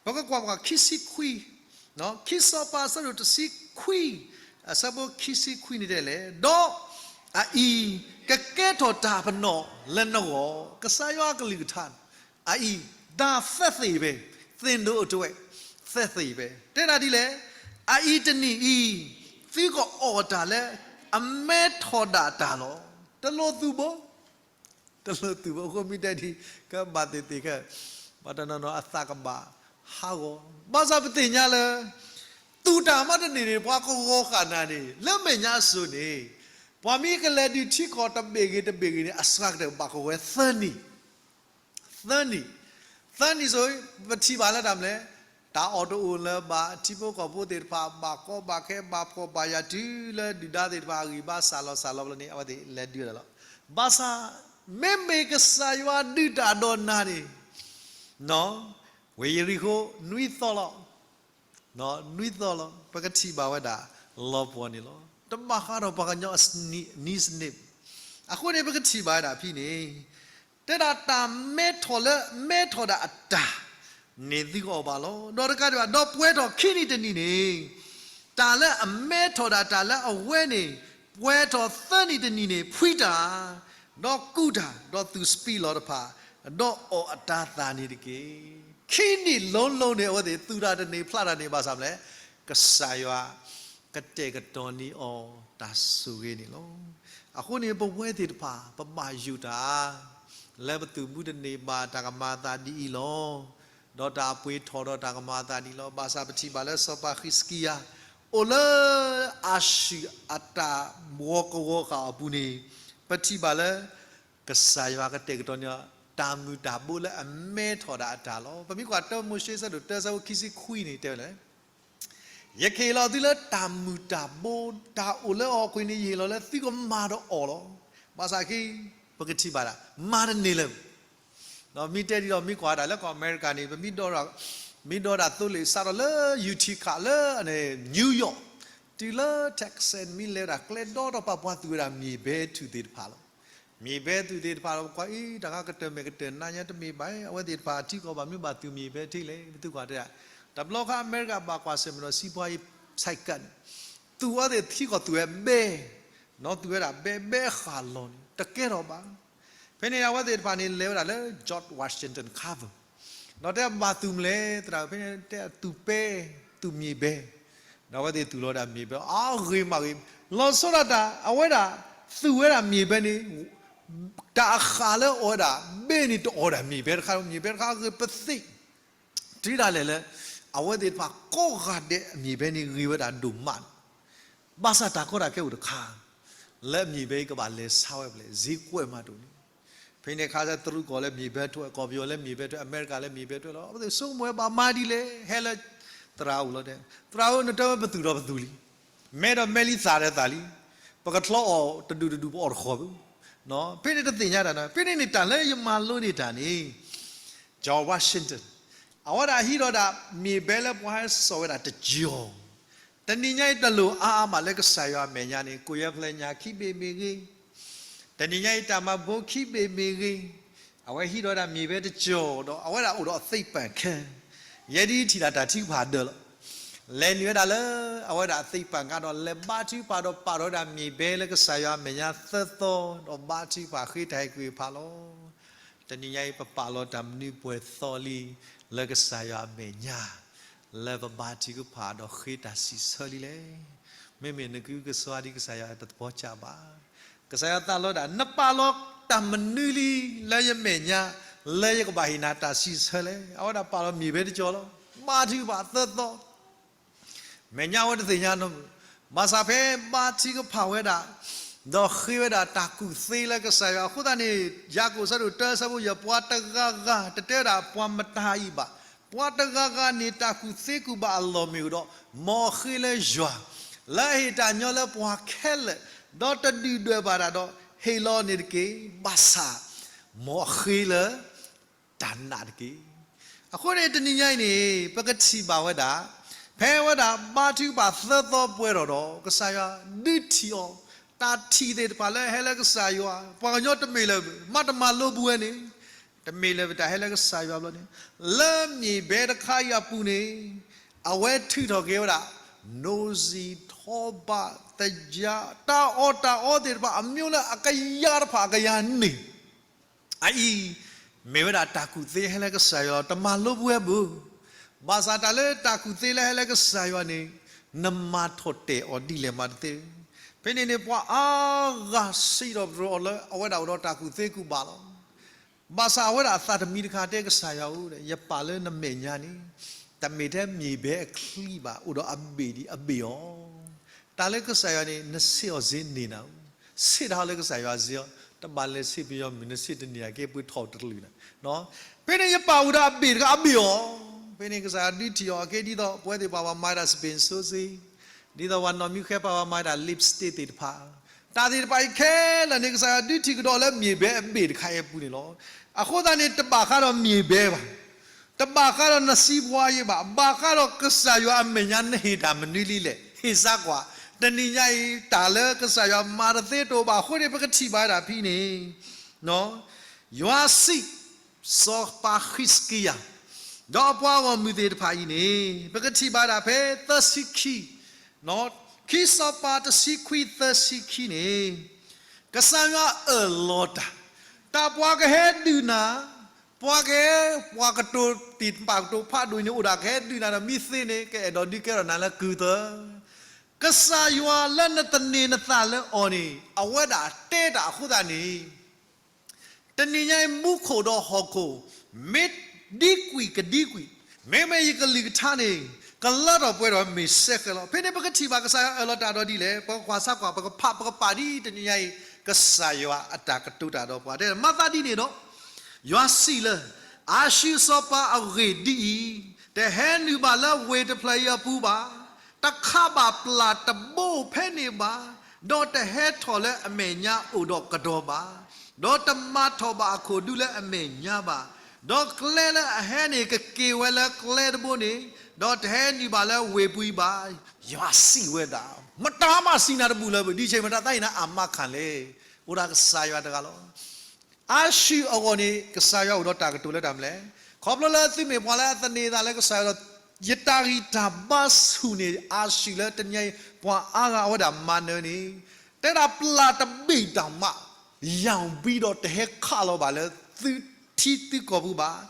ပကကွၢ်ပှၤခံဆံခွံ, ခံစီၤပၤအဆၢဒိၣ်တဆံခွံ, အဆၢဖိခံဆံခွံန့ၣ်တဲလဲၣ်, ဒီးအအံၤ ကကဲထီၣ်တၢ်ပနီၣ်လၢနဂီၢ်, ကစၢ်ယွၤအကလုၢ်ကထါ အအံၤ တၢ်သ့ၣ်သ့ၣ်ပဲ, သ့ၣ်ဒိၣ်အတဝဲ, သ့ၣ်သ့ၣ်ပဲ, တဲဒၣ်ဒ်လဲၣ်, အအံၤတနံၤအံၤ သုကအီၣ်တၢ်လၢ အမဲထီၣ်ဒၣ်တၢ်လီၤ. တလိၣ်သူၣ်ဘိ, တလိၣ်သူၣ်ဘိ, အဃိမ့ၢ်တဲဒ် ကဘၣ်သ့ၣ်သ့ၣ်ခဲ, ဘၣ်တနီၤနီၤအသးကဘၣ်ဟးဂီၤ, ဘၣ်ဆၣ်ပသ့ၣ်ညါလၢ သူၣ်တၢ်မးတန့ၢ်န့ၣ် ပှၤကဂီၤဃာ်နၤန့ၣ် လၢမဲာ်ညါအစိၤန့ၣ် ပှၤမ့ၢ်ကလဲၤဒုးထံကီၢ်တဘ့ၣ်ဂ့ၤတဘ့ၣ်ဂ့ၤန့ၣ် အစှၤကတၢၢ်ဘၣ်ကဝဲၤသၢနံၣ်, သၢနံၣ်, သၢနံၣ်စိ ပထံၣ်ဘၣ်လၢတၢ်မနုၤလဲၣ်, တၢ်အီၣ်တအိၣ်လၢၤဘၣ်, ထံဖိကီၢ်ဖိသ့ၣ်တဖၣ် ဘၣ်ကီဘၣ်ခဲ ဘၣ်ဖှီၣ်ဘၣ်ယာ်တုၤလၢဒုၣ်ဒါသ့ၣ်တဖၣ်အဂံၢ်ဘါစၢ်လီၤစၢ်လီၤဘျီန့ၣ် အဝဲသ့ၣ်လဲၤဒုးတၢ်လီၤ. ဘၣ်ဆၣ် မ့မ့ၢ်ကစၢ်ယွၤဒုးတၢ်ဒီးနၤန့ၣ် ဝ့ၢ်ယရံၣ်ဃိၣ် နွံသီလီၤ, နွံသီလီၤ. ပကထံၣ်ဘၣ်ဝဲဒၣ် လီၤပှီၢ်န့ၣ်လီၤ. တဘၣ်ဃးဒီးပှၤကညီအနံၣ်စနံး, အဃိန့ၣ် ပကထံၣ်ဘၣ်ဝဲဒၣ်ဖဲန့ၣ် တဲဒၣ်တၢ်မဲထီၣ်လၢမဲထီၣ်ဒၣ်အတၢ်န့ၣ် သုကအီၣ်ဘၣ်လီၤ. ဒီးတကးဒံးဘၣ် ဒီးပှဲၤထီၣ်ခံနံၣ်တနံၣ်န့ၣ် တၢ်လၢအမဲထီၣ်ဒၣ်တၢ်လၢအဝဲန့ၣ် ပှဲၤထီၣ်သၢနံၣ်တနံၣ်န့ၣ် ဖှံတၢ်, ဒီးကူးတၢ်, ဒီးသူၣ်စပံးလီၤတဖၣ်, ဒီးအီၣ်အတၤသၣ်န့ၣ်တက့ၢ်. ခံနံၣ်လိၤလိၤန့ၣ် အဝဲသ့ၣ်သူၣ်တၢ်တန့ၢ်ဖျးတၢ်န့ၣ် ဘၣ်ဆၣ်မနုၤလဲၣ်, ကစၢ်ယွၤ ကတဲာ်ကတီၤန့ၢ်အီၤတၢ်ဆိၣ်ဂ့ၤန့ၣ်လီၤ. အဃိန့ၣ် ပဝဲသ့ၣ်တဖၣ် ပဘၣ်ယိၣ်တၢ် လၢပသုးမုၢ်တန့ၢ်ဘၣ်တၢ်ကမၤအသးဒ်အံၤလီၤ. ဒီးတၢ်အပှ့ၤထီၣ်ဒီးတၢ်ကမၤအသးဒ်အံၤလီၤ. ဘၣ်ဆၣ်ပထံၣ်ဘၣ်လၢစီၤပၤဃံးစကံယၤ အိၣ်လၢအၤၡူၢ်အတၢ်ဂီၤကဝီၤဃာ်အပူၤန့ၣ် ပထံၣ်ဘၣ်လၢ ကစၢ်ယွၤကတဲာ်ကတီၤန့ၢ် တၢ်မုၢ်တၢ်ဘိလၢအမဲထီၣ်ဒၣ်အတၢ်လီၤ. ပမ့ၢ်ကွၢ်တၢမိၤၡ့ ဆၢဒိၣ်တၢ ဆၢဖိခံဆံခွံန့ၣ် တဲဝဲလဲၣ်, ယကဟ့ၣ်လီၤသုလၢတၢ်မုၢ်တၢ်ဘိ, တၢ်အိၣ်လၢအီၣ်ကွံာ်န့ၣ် ယဟ့ၣ်လီၤလၢသုကမၤဒီးအီၣ်လီၤ. ဘၣ်ဆၣ်က့ ပကထံၣ်ဘၣ်ဒၣ် မၤတန့ၢ်လၢၤ. ဒီးမ့ၢ်တဲဒ်ဒီး မ့ၢ်ကွၢ်ဒၣ်လၢကီၢ်အမဲရကၤန့ၣ် ပမ့ၢ်ဒီး, မ့ၢ်ဒီးဒၣ်သိလ့ၣ် စးထီၣ်လၢ Utica လၢ New York တုၤလၢ Texas မ့ၢ်လဲၤဝဲဒၣ်ကျဲဒီတဖၣ် ပှၤသူၣ်ဝဲဒၣ်မ့ၢ်ဘဲထုးသ့ၣ်တဖၣ်လီၤ. မ့ၢ်ဘဲထုးသ့ၣ်တဖၣ်လီၤ. ပကွၢ်အံၤ တၢ်ခါကတၢၢ်မဲာ်ကတၢၢ်နါညါတမ့ၢ်ဘၣ်, အဝဲသ့ၣ်တဖၣ်ထံကီၢ်ဘၣ်မနုၤဘၣ်သူၣ်မ့ၢ်ဘဲထံလဲၣ် ပသုကွၢ်တဲဒၣ်, တဘျီခါအမဲရကၤဘၣ်ကွၢ်ဆၢၣ်မဲာ်ဒီး စံးပှၤအံၤ psychic န့ၣ် သူၣ်ဝဲသ့ၣ်ထံကီၢ်သူၣ်ဝဲဘဲ, နီၢ်သူၣ်ဝဲဒၣ်ဘဲ ဘဲဃာ်လီၤန့ၣ် တကဲထီၣ်ဘၣ်. ဖဲန့ၣ် အဝဲသ့ၣ်တဖၣ်န့ၣ် လဲၤဝဲဒၣ်လၢ George Washington Carver ဒီးတဲဘၣ်သူၣ်မလဲၣ်သရၣ်, ဖဲန့ၣ်တဲသူၣ်ပဲ, သူၣ်မ့ၢ်ဘဲ, ဒီးအဝဲသ့ၣ်သူၣ်လီၤဒၣ်မ့ၢ်ဘဲ အဂ့ၤမးဂ့ၤ, လီၤဆီဒၣ်တၢ် အဝဲဒၣ် သူၣ်ဝဲဒၣ်မ့ၢ်ဘဲန့ၣ် တၢ်အဃာ်လၢအီၣ်ဝဲဒၣ်ဘဲန့ၣ် တအီၣ်ဒၣ်မ့ၢ်ဘဲတခါ, မ့ၢ်ဘဲတခါအဂ့ၤပသ့ၣ် တုၤဒၣ်လဲာ်လၢ အဝဲသ့ၣ်တဖၣ်ကိးဂၤဒဲးအမ့ၢ်ဘဲန့ၣ် ဂ့ၤဝဲဒၣ်ဒိၣ်မးန့ၣ်, ဘၣ်ဆၣ်တၢ်ကီတၢ်ခဲအိၣ်တခါ လၢအမ့ၢ်ဘဲအံၤကဘၣ်လဲၤဆါဝဲဖဲလဲၣ်, စ့ကွဲးမးတအိၣ်န့ၣ်, ဖဲန့ၣ်အခါ တရူးကီၢ်လၢမ့ၢ်ဘဲထွဲ, ကီၢ်ပယီၤလၢမ့ၢ်ဘဲထွဲ, အမဲရကၤလၢမ့ၢ်ဘဲထွဲလီၤ. အဝဲသ့ၣ်ဆိကမိၣ်ဝဲဘၣ်မၤဒ်လဲၣ်, ဟဲလၢသရၣ်အိၣ်လီၤတဲ, သရၣ်ဧၢ နတဲဝဲပသူၣ်ဒီးပသူၣ်လံ, မဲဒီးမဲလံသၣ်ဒီးသၣ်လံ, ပကချီအီၣ်တဒူၣ်တဒူၣ်ပအီၣ်တခီပူၤ, ဖဲန့ၣ်တသ့ၣ်ညါတၢ်န့ၣ်, ဖဲန့ၣ်န့ၣ်တၢ်လၢယမၤလိန့ၢ်တၢ်န့ၣ် George Washington အဝဲဒၣ်ဟံးဒီးဒၣ် မ့ၢ်ဘဲလၢပှၤဟဲစိာ်ဝဲဒၣ်တကီၢ်, တနံၤညါအံၤတလိၣ်အါအါမးလၢကစၢ်ယွၤအမဲာ်ညါန့ၣ် ကိၣ်ယဲၢ်ဖျဲညါခံဘ့ၣ်မ့ၢ်ဂ့ၤ, တနံၤညါအံၤတၢ်မၤဘိခံဘ့ၣ်မ့ၢ်ဂ့ၤ, အဝဲဟံးဒီးဝဲဒၣ်မ့ၤဘဲတကၠီၤဒီး အဝဲဒၣ်အိၣ်ဒီးသ့ၣ်ပၣ်ခဲ, ယဲဒ်ထံၣ်ဒၣ်တၢ်ထုကဖၣ်ဒၢးလီၤ. လဲၤနုာ်ဝဲဒၣ်လၢ အဝဲဒၣ်သ့ၣ်ပၣ်ကါဒီး လဲၤဘါထုကဖၣ်ဒီးပာ်ထီၣ်ဝဲဒၣ်မ့ၤဘဲလၢကစၢ်ယွၤအမဲာ်ညါသၢသီ, ဒီးဘါထုကဖၣ်ဃ့တၢ်ဟ့ၣ်ကူၣ်ဟ့ၣ်ဖးလီၤ. တနံၤညါအံၤ ပပာ်လီၤတၢ်မနုၤပှဲၤသီလံ လၢကစၢ်ယွၤအမဲာ်ညါ, လၢပဘါထုကဖၣ်ဒီးဃ့တၢ်စံးဆၢလံလဲၣ်. မ့မ့ၢ်နကအုကစွါဒ်ကစၢ်ယွၤတသ့ၣ်ညါဘၣ်. ကစၢ်ယွၤသးလီဒၣ် နပာ်လီၤတၢ်မနုၤလံ လၢယမဲာ်ညါ, လၢယကဘၣ်ဟ့ၣ်နၤတၢ်စံးဆၢလဲၣ်. အဝဲဒၣ်ပာ်လီၤမ့ၤဘဲတကၠီၤလီၤ. ဘါထုကဖၣ်သၢသီ မဲာ်ညါဝဲတသ့ၣ်ညါနီတမံၤ, ဘၣ်ဆၣ်ဖဲဘါထုကဖၣ်ဝဲဒၣ်, ဒီးဃ့ဝဲဒၣ်တၢ်ကူၣ်သ့လၢကစၢ်ယွၤအဃိသတးန့ၣ်, ယၤကိာ်အဆၢဒိၣ်တၢအဆၢဖိယဲၢ်, ပှၤတဂၤဂၤ, တတဲဝဲဒၣ်ပှၤမတၤအံၤဘၣ်, ပှၤတဂၤဂၤန့ၣ် တၢ်ကူၣ်သ့ကူၣ်ဘၣ်အလီၢ်မ့ၢ်အိၣ်ဒီး, မ်အဃ့လၢယွၤ, လၢအဟ့ၣ်တၢ်ညီလၢပှၤခဲလၢာ်, ဒီးတဒုၣ်ဒွဲၣ်ဘၣ်တၢ်ဒီး, ဟ့ၣ်လီၤန့ၣ်တက့ၢ်. ဘၣ်ဆၣ်, မ်အဃ့လၢ တၢ်နာ်တက့ၢ်. အဃိန့ၣ် တနံၤညါအံၤန့ၣ် ပကထံၣ်ဘၣ်ဝဲဒၣ်, ဖဲဝဲဒၣ်ဘါထုကဖၣ်သၢသီပှဲၤထီၣ်ဒီး ကစၢ်ယွၤဒုးထံၣ်အီၤ, တၢ်ထံၣ်သ့ၣ်တဖၣ်လၢဟဲလၢကစၢ်ယွၤ, ပှၤကညီတမ့ၢ်လၢၤ, မ့တမၤလိပူၤဝဲန့ၣ်, တမ့ၢ်လၢၤပတၢ်ဟဲလၢကစၢ်ယွၤဘျီန့ၣ်, လၢမ့ၤဘဲတခါအံၤအပူၤန့ၣ်, အဝဲထုးထီၣ်က့ၤဝဲဒၣ်, နိစံးထီဘး, သယါ, တၢ်အီၣ်တၢ်အီသ့ၣ်တဖၣ် အမျိုးလၢအကယၤတဖၣ်အကယၤန့ၣ် အအံၤ, မ့ၢ်ဝဲဒၣ်တၢ်ကူၣ်သ့ဟဲလၢကစၢ်ယွၤလီၤ. တမၤလိပူၤဝဲဘၣ်. ဘၣ်ဆၣ်တၢ်လၢတၢ်ကူၣ်သ့လၢဟဲလၢကစၢ်ယွၤန့ၣ်, နမၤထီၣ်တဲာ်အီၤဒ်လဲၣ်မးတသ့. ဖဲန့ၣ်န့ၣ် ပှၤအါဂၤစံးထီၣ်ပတြၢၤအီၤလၢအဝဲဒၣ်အိၣ်ဒီးတၢ်ကူၣ်သ့ကူၣ်ဘၣ်လီၤ. ဘၣ်ဆၣ်အဝဲဒၣ်အသးတမံၤတခါတဲကစၢ်ယွၤဧၢ, ယပာ်လၢနမဲာ်ညါန့ၣ်, တမ့ၢ်ထဲမ့ၤဘဲအချံဘၣ်, အိၣ်ဒီးအဘ့ၣ်ဒံးအဘ့ၣ်အီၤ. တၢ်လၢကစၢ်ယွၤန့ၣ် နဆ့ၣ်အီၤစ့န့ၢ်နၤဧၢ, ဆ့ၣ်တၢ်လၢကစၢ်ယွၤစ့အီၤ, တဘၣ်လဲၤဆ့ၣ်ပယီၤမုၢ် နဆ့ၣ်တန့ၢ်အကဲပှ့ၤထီၣ်တကလုာ်န့ၣ်. ဖဲန့ၣ်ယပာ်ဝဲဒၣ်အဘ့ၣ်တခါအဘ့ၣ်အီၤ, ဖဲန့ၣ်ကစၢ်ယွၤဒုးထံၣ်အီၤအက့ဒ်သိး ပဝဲသ့ၣ်ပှၤဘၣ်မၤဒၣ် စပ့ၣ်စိစ့ ဒ်သိးပှၤနီၢ်မံဃဲပှၤဘၣ်မၤဒၣ် lipstick သ့ၣ်တဖၣ်, တၢ်သ့ၣ်တဖၣ်အံၤခဲလၢာ်န့ၣ် ကစၢ်ယွၤဒုးထံၣ်ကဒီးလၢမ့ၤဘဲအဘ့ၣ်တခါအံၤအပူၤန့ၣ်လီၤ. အဃိသတးန့ၣ် တဘၣ်ဃးဒီးမ့ၤဘဲဘၣ်, တဘၣ်ဃးဒီးနစံးပှၤယဲဘၣ်, ဘၣ်ဃးဒီးကစၢ်ယွၤအမဲာ်ညါနဟ့ၣ်တၢ်မနုၤလံလဲၣ်, ဟ့ၣ်စါကွၢ်. တနံၤညါအံၤ တၢ်လၢကစၢ်ယွၤမၤတသ့တအိၣ်ဘၣ်အဃိန့ၣ် ပကထံၣ်ဘၣ်ဝဲဒၣ်ဖဲန့ၣ် ယွၤစံး စီၤပၤဟံးစကံယၤ ဒီးအပှၤဂီၢ်မုၢ်သ့ၣ်တဖၣ်အံၤန့ၣ် ပကထံၣ်ဘၣ်ဒၣ်ဖဲသၢဆံခံ, ခံစီၤပၤတဆံခွံသၢဆံခံန့ၣ်, ကစၢ်ယွၤအၢၣ်လီၤတၢ်, တၢ်ပှၤကဟဲဒုးနၤ, ပှၤကဟဲ, ပှၤကတိၤသ့ၣ်တဖၣ်ကတိၤဖးဒိၣ်န့ၣ် အိၣ်ဒၣ်ကဟဲဒုးနၤဒီးမ့ၢ်သ့န့ၣ် ကအဲၣ်ဒိးဒုးကဲထီၣ်နၤလၢကုၢ်သၢ ကစၢ်ယွၤလၢနသန့ၤနသးလၢအီၤန့ၣ် အဝဲဒၣ်တဲတၢ်အဃိသတးန့ၣ် တနံၤညါအံၤ မူခိၣ်ဒီးဟီၣ်ခိၣ် မ့ၢ်ဒံကွံာ်ကဒံကွံာ်, မ့မ့ၢ်ယကလုၢ်ကထါန့ၣ် ကလၢထီၣ်ပှဲၤထီၣ်မ့ၢ်စဲဃဲၤလီၤ. ဖဲန့ၣ်ပကထံၣ်ဘၣ်ကစၢ်ယွၤအၢၣ်လီၤတၢ်ဒီးဒ်လဲၣ်, ပကကွၢ်ဆၢကွၢ် ပကဖး ပကပာ်ဒ်တနံၤညါအံၤ ကစၢ်ယွၤအတၢ်ကတိၤတၢ်ဒီးပှၤတဲ မၤသးဒ်န့ၣ်ဒီး ယွၤစံးလၢ အၤၡူၢ်စီၤပၤအဂ့ၢ်ဒ်အံၤ, တဟဲနုာ်ဘၣ်လၢဝ့ၢ်တဖျၢၣ်အံၤအပူၤဘၣ်, တခးဘၣ်ပျၢ်တဘိဖဲန့ၣ်ဘၣ်, ဒီးတဟဲထီၣ်လၢအမဲာ်ညါအိၣ်ဒီးကဒီးဘၣ်, ဒီးတမၤထီၣ်ဘၣ်အခိၣ်ဒူလၢအမဲာ်ညါဘၣ်, ဒီးကျဲလၢအဟဲန့ၣ် ကက့ၤဝဲလၢကျဲတဘိန့ၣ်, ဒီးတဟဲနုာ်ဘၣ်လၢဝ့ၢ်ပူၤအံၤဘၣ်. ယွၤစံးဝဲဒၣ်, မတၤမးစံးနၤတဘူၣ်လၢၤဘၣ်, ဒ်ဆ့မတၤသးအံၤန့ၣ် အမါခၣ်လဲၣ်, အိၣ်ဒၣ်ကစၢ်ယွၤတဂၤလီၤ. အၤၡူၢ်အဂီၢ်န့ၣ် ကစၢ်ယွၤအိၣ်ဒီးတၢ်ကတိၤလၢတၢ်မနုၤလဲၣ်, ခီဖျိလၢသုမ့ၢ်ပှၤလၢအသန့ၤသးလၢကစၢ်ယွၤဒီး ယတၢ်ဂံၢ်တၢ်ဘါဆူၣ်န့ၣ် အၤၡူၢ်လၢတနံၤအံၤ ပှၤအါဂၤအဝဲဒၣ်မၤနၢၤန့ၣ်, တဲဒၣ်ပျၢ်တဘ့ၣ်တၢ်မး ယၢ်ဘံဒီးတဟဲခးလီၤဘၣ်လၢသုထံသုကီၢ်ပူၤဘၣ်,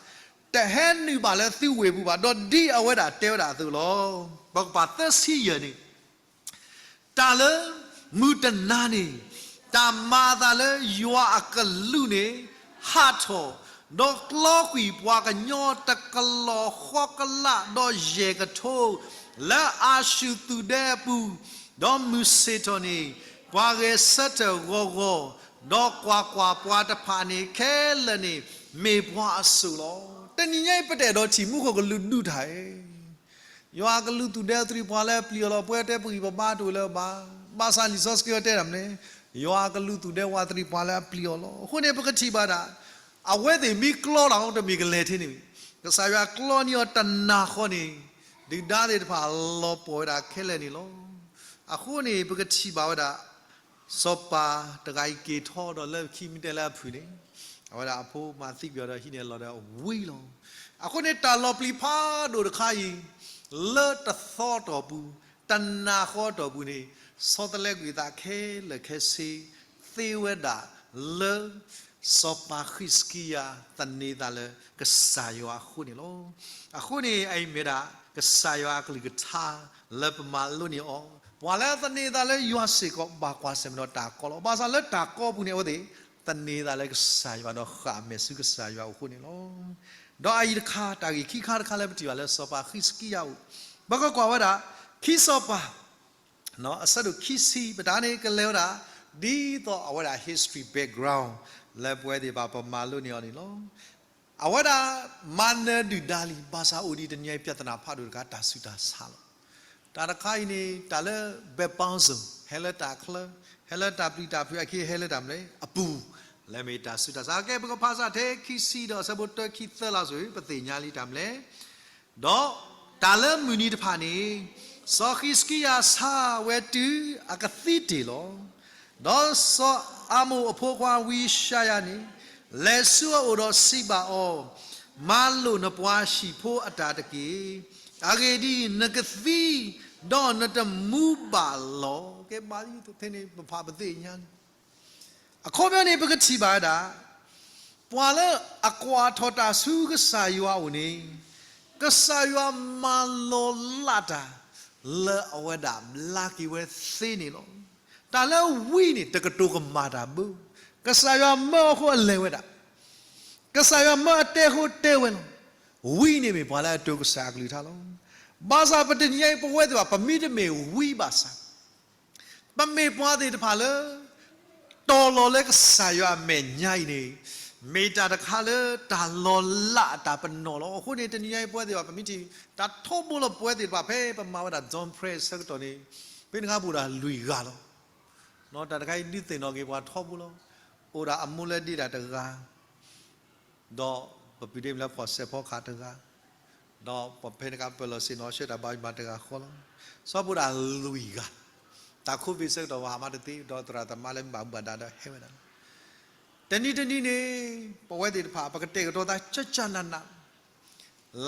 တဟဲနုာ်ဘၣ်လၢသုဝ့ၢ်ပူၤဘၣ်, ဒီးဒ်အဝဲဒၣ်တဲဝဲဒၣ်အသိးလီၤ. ပကပာ်သၢဆံယဲၢ်န့ၣ် တၢ်လၢမုၢ်တနၤန့ၣ်, တၢ်မၤအသးလၢယွၤအကလူးန့ၣ် ဟးထီၣ်, ဒီးကျီကွံာ်ပှၤကညီတကလီၤဃီကလး ဒီးယဲၢ်ကထိ လၢအၤၡူၢ်သူၣ်ဒဲအပူၤ, ဒီးမုၢ်ဆ့ၣ်ထီၣ်န့ၣ် ပှၤဂဲၤဆၢထၢၣ်ဂီၤဂီၤ, ဒီးကွၢ်ကွၢ်, ပှၤတဖၣ်န့ၣ် ခဲလၢာ်န့ၣ် မ့ၢ်ပှၤအစိၣ်လီၤ. တနံၤညါအံၤ ပတအဲၣ်ဒိးထံၣ်မူခိၣ်ကလူးဒုးတၢ်အံၤ ယွၤအကလူးသူၣ်ဒဲသရံးပှၤလၢအပျံၤအီၤလီၤ. ပဝဲတဲပဂံၢ်ပဘါတအိၣ်လၢၤဘၣ်. ဘၣ်ဆၣ်လံာ်စီဆှံတဲဒၣ်မနုၤလဲၣ်, ယွၤအကလူးသူၣ်ဒဲဝးသရံးပှၤလၢအပျံၤအီၤလီၤ. အဃိန့ၣ် ပကထံၣ်ဘၣ်ဒၣ် အဝဲသ့ၣ်မ့ၢ်ကျီတၢ်အီၤတမ့ၢ်ကလဲၤထဲန့ၣ်, ကစၢ်ယွၤကျီန့ၢ်အီၤတနၤဃီန့ၣ်, ဒုၣ်ဒါသ့ၣ်တဖၣ်လီၤပှီၢ်ဝဲဒၣ်ခဲလၢာ်န့ၣ်လီၤ. အဃိန့ၣ် ပကထံၣ်ဘၣ်ဝဲဒၣ် စီၤပၤတဂၤအံၤက့ၤထီၣ်ဒီးလၢခံမ့ၢ်တဲလၢအဖုၣ်န့ၣ်, အဝဲဒၣ်အဖိမၤသံကွံာ်အီၤဒီးဟံးန့ၢ်အလီၢ်ဒီးဝံၤလီၤ. အဃိန့ၣ်တၢ်လီၤပျံၤဖးဒိၣ်တခါအံၤ လၢတသီအတီၢ်ပူၤ, တနၢ်ဃီအတီၢ်ပူၤန့ၣ်, ဆီတလဲကွံာ်အသးခဲလၢာ်ခဲဆ့ သ့ဝဲဒၣ်လၢ စီၤပၤဃံးစကံယၤသန့ၤသးလၢကစၢ်ယွၤအဃိန့ၣ်လီၤ. အဃိန့ၣ်အအံၤမ့ၢ်ဒၣ် ကစၢ်ယွၤအကလုၢ်ကထါ လၢပမၤလိန့ၢ်အီၤ, ပှၤလၢအသန့ၤသးလၢယွၤစ့ၢ်ကီး ဘၣ်ကွၢ်ဆၢၣ်မဲာ်ဒီးတၢ်ကီလီၤ. ဘၣ်ဆၣ်လၢတၢ်ကီပူၤန့ၣ် အဝဲသ့ၣ် သန့ၤသးလၢကစၢ်ယွၤဒီးဃၣ်မဲာ်ဆူကစၢ်ယွၤအဃိန့ၣ်လီၤ. ဒီးအအံၤတခါ တၢ်ဂ့ၢ်ခံခါတခါလၢပထံၣ်ဘၣ်လၢစီၤပၤဃံးစကံယၤအအိၣ်, ပကကွၢ်ဝဲဒၣ် ခံစီၤပၤ အဆၢဒိၣ်ခံဆံ ပတၢ်န့ၣ်ကလဲၤဝဲဒၣ် ဒ်သိးအဝဲဒၣ် history background လၢပဝဲသ့ၣ်တဖၣ်ပမၤလိန့ၢ်အီၤန့ၣ်လီၤ. အဝဲဒၣ်မၤနၢၤဒုၣ်ဒါလံ, ဘၣ်ဆၣ်အိၣ်ဒံးတနံၤအံၤ ပြဿနာဖးဒိၣ်တခါ တၢ်ဆူးတၢ်ဆါလီၤ. တၢ်တခါအံၤန့ၣ် တၢ်လၢ ဘဲပီစၢၣ် ဟဲလၢတၢ်ချၢ, ဟဲလၢတၢ်ပျံၤတၢ်ဖုးအခံ ဟဲလၢတၢ်မနုၤလဲၣ် အပူၤ, လၢမ့ၢ်တၢ်ဆူးတၢ်ဆါ ကဲ ပကဖးစၢ်ထဲခံဆံဒီးအဆၢဖိတၢ ခံ သၢ လၢအစိၤ ပသ့ၣ်ညါလံတၢ်မနုၤလဲၣ်. ဒီးတၢ်လၢမုၢ်နံၤတဖၣ်န့ၣ် စီၤဃံးစကံယၤဆါဝဲတုၤအကသံတ့ၢ်လီၤ. ဒီးစီၤအၤမိၣ်အဖိခွါဝံယၡါယၤန့ၣ် လဲၤဆူအအိၣ်ဒီးစံးဘၣ်အီၤ, မၤလိာ်နပှၤဟံၣ်ဖိအတၢ်တက့ၢ်. အဂ့ၢ်ဒ်အံၤ, နကသံ, ဒီးနတမူဘၣ်လီၤ. ကဲ ဘၣ်သ့ၣ်သ့ၣ်န့ၣ် ပဖးပသ့ၣ်ညါလံ. အခီပညီန့ၣ် ပကထံၣ်ဘၣ်ဝဲဒၣ် ပှၤလၢအကွၢ်ထီၣ်တၢ်ဆူကစၢ်ယွၤအအိၣ်န့ၣ် ကစၢ်ယွၤမၤလီၤလးတၢ် လၢအဝဲဒၣ်ဘျါက့ၤဝဲသ့န့ၣ်လီၤ. တၢ်လၢဝံန့ၣ် တကတိၤကမၣ်တၢ်ဘၣ်. ကစၢ်ယွၤမၢအီၤအဃိအလဲၤဝဲဒၣ်. ကစၢ်ယွၤမၢအတဲအဃိတဲဝဲလီၤ. ဝံန့ၣ်မ့ၢ်ပှၤလၢအတိၤကစၢ်အကလုၢ်ကထါလီၤ. ဘၣ်ဆၣ်ပတနံၤညါအံၤ ပဝဲသ့ၣ်တဖၣ် ပမ့တမ့ၢ်ဝံဘၣ်ဆၣ် ပမ့ၢ်ပှၤသ့ၣ်တဖၣ်လၢ တီၤလီၤလၢကစၢ်ယွၤအမဲာ်ညါအံၤန့ၣ် မ့ၢ်တၢ်တခါလၢတၢ်လီၤလးအတၢ်ပနီၣ်လီၤ. အဃိန့ၣ် တနံၤညါအံၤပဝဲသ့ၣ်တဖၣ် ပမ့ၢ်ထံၣ် တၢ်ထီဘိလီၤ ပဝဲသ့ၣ်တဖၣ် ဖဲပမၤဝဲဒၣ် Dawn Prayer ဆၢကတီၢ်န့ၣ် ဖဲန့ၣ်အခါပအိၣ်ဒၣ်လွံၢ်ဂၤလီၤ. တၢ်တခါအံၤဒုးသ့ၣ်နီၣ်က့ၤပှၤထီဘိလီၤ. အိၣ်ဒၣ်အမိၢ်လၢဒ့တၢ်တဂၤ ဒီးပပုၢ်ဒ့မုၣ်လၢဖီၣ်စဲးဖီကဟၣ်တဂၤ, ဒီးပဖဲန့ၣ်အခါပၢၢ်လီၤဆ့ၣ်နီၤဆှၢတၢ်ဘါယွၤတဂၤဃီလီၤ. စီၤပအိၣ်ဒၣ်လွံၢ်ဂၤ, တၢ် COVID ဆၢကတီၢ်ပှၤဟးမးတသ့ ဒီးသရၣ်သမါလၢမ့ၢ်ဘၣ်မူဘၣ်ဒါဒီးဟဲဝဲဒၣ်လီၤ. တနံၤတနံၤန့ၣ် ပဝဲသ့ၣ်တဖၣ် ပကတဲာ်ကတီၤသးကၠၢ်ကၠၢ်နးနး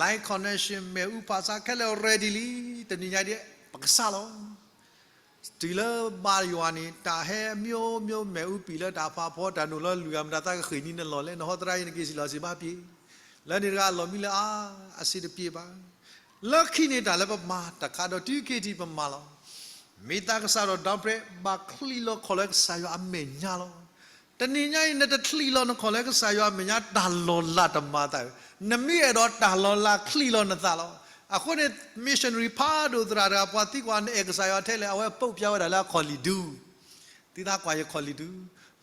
line connection မ့ၣ်အူဖးဆါခဲလၢာ် ready လံ, တနံၤညါဒ်ပကစၢ်လီၤ. တုၤလၢဘါယွၤန့ၣ် တၢ်ဟဲအမျိုးမျိုး မ့ၣ်အူပံာ်လၢတၢ်ဖးဖီ တၢ်နုာ်လီၤလွံၢ်ဂၤ မတၤသးကဃ့ၢ်နံၤနလီၢ်လဲၣ်, နဟီသရၣ်အံၤ နက့ၤစံၣ်လီၤစံၣ်ဘၣ်ပှဲၤ, လၢန့ၣ်တဂၤအလီၢ်မံလၢအါ အစံးတပှဲၤဘၣ်. လၢခံန့ၣ်တၢ်လၢပမၤတခါဒီး တုၤက့ၤထံၣ်ပမၤလီၤ. မ့ၢ်သးကစၢ်ဒီး Dawn Prayer ဘၣ်ချံးလီၤခီၣ်လၢကစၢ်ယွၤအမဲာ်ညါလီၤ. တနံၤညါအံၤ နတချံးလီၤနခီၣ်လၢကစၢ်ယွၤအမဲာ်ညါ တၢ်လီၤလးတမၤသး, နမ့ၢ်အဲၣ်ဒိးတၢ်လီၤလးချံးလီၤနသးလီၤ. အဃိန့ၣ် missionary ဖးဒိၣ်သရၣ်တဂၤ ပှၤသံကွၢ် နအဲၣ်ကစၢ်ယွၤထဲလဲၣ်, အဝဲပိာ်ပျါဝဲဒၣ်လၢအခီၣ်လံၣ်ဒူ, သုသးကွၢ်ယခီၣ်လံၣ်ဒူ,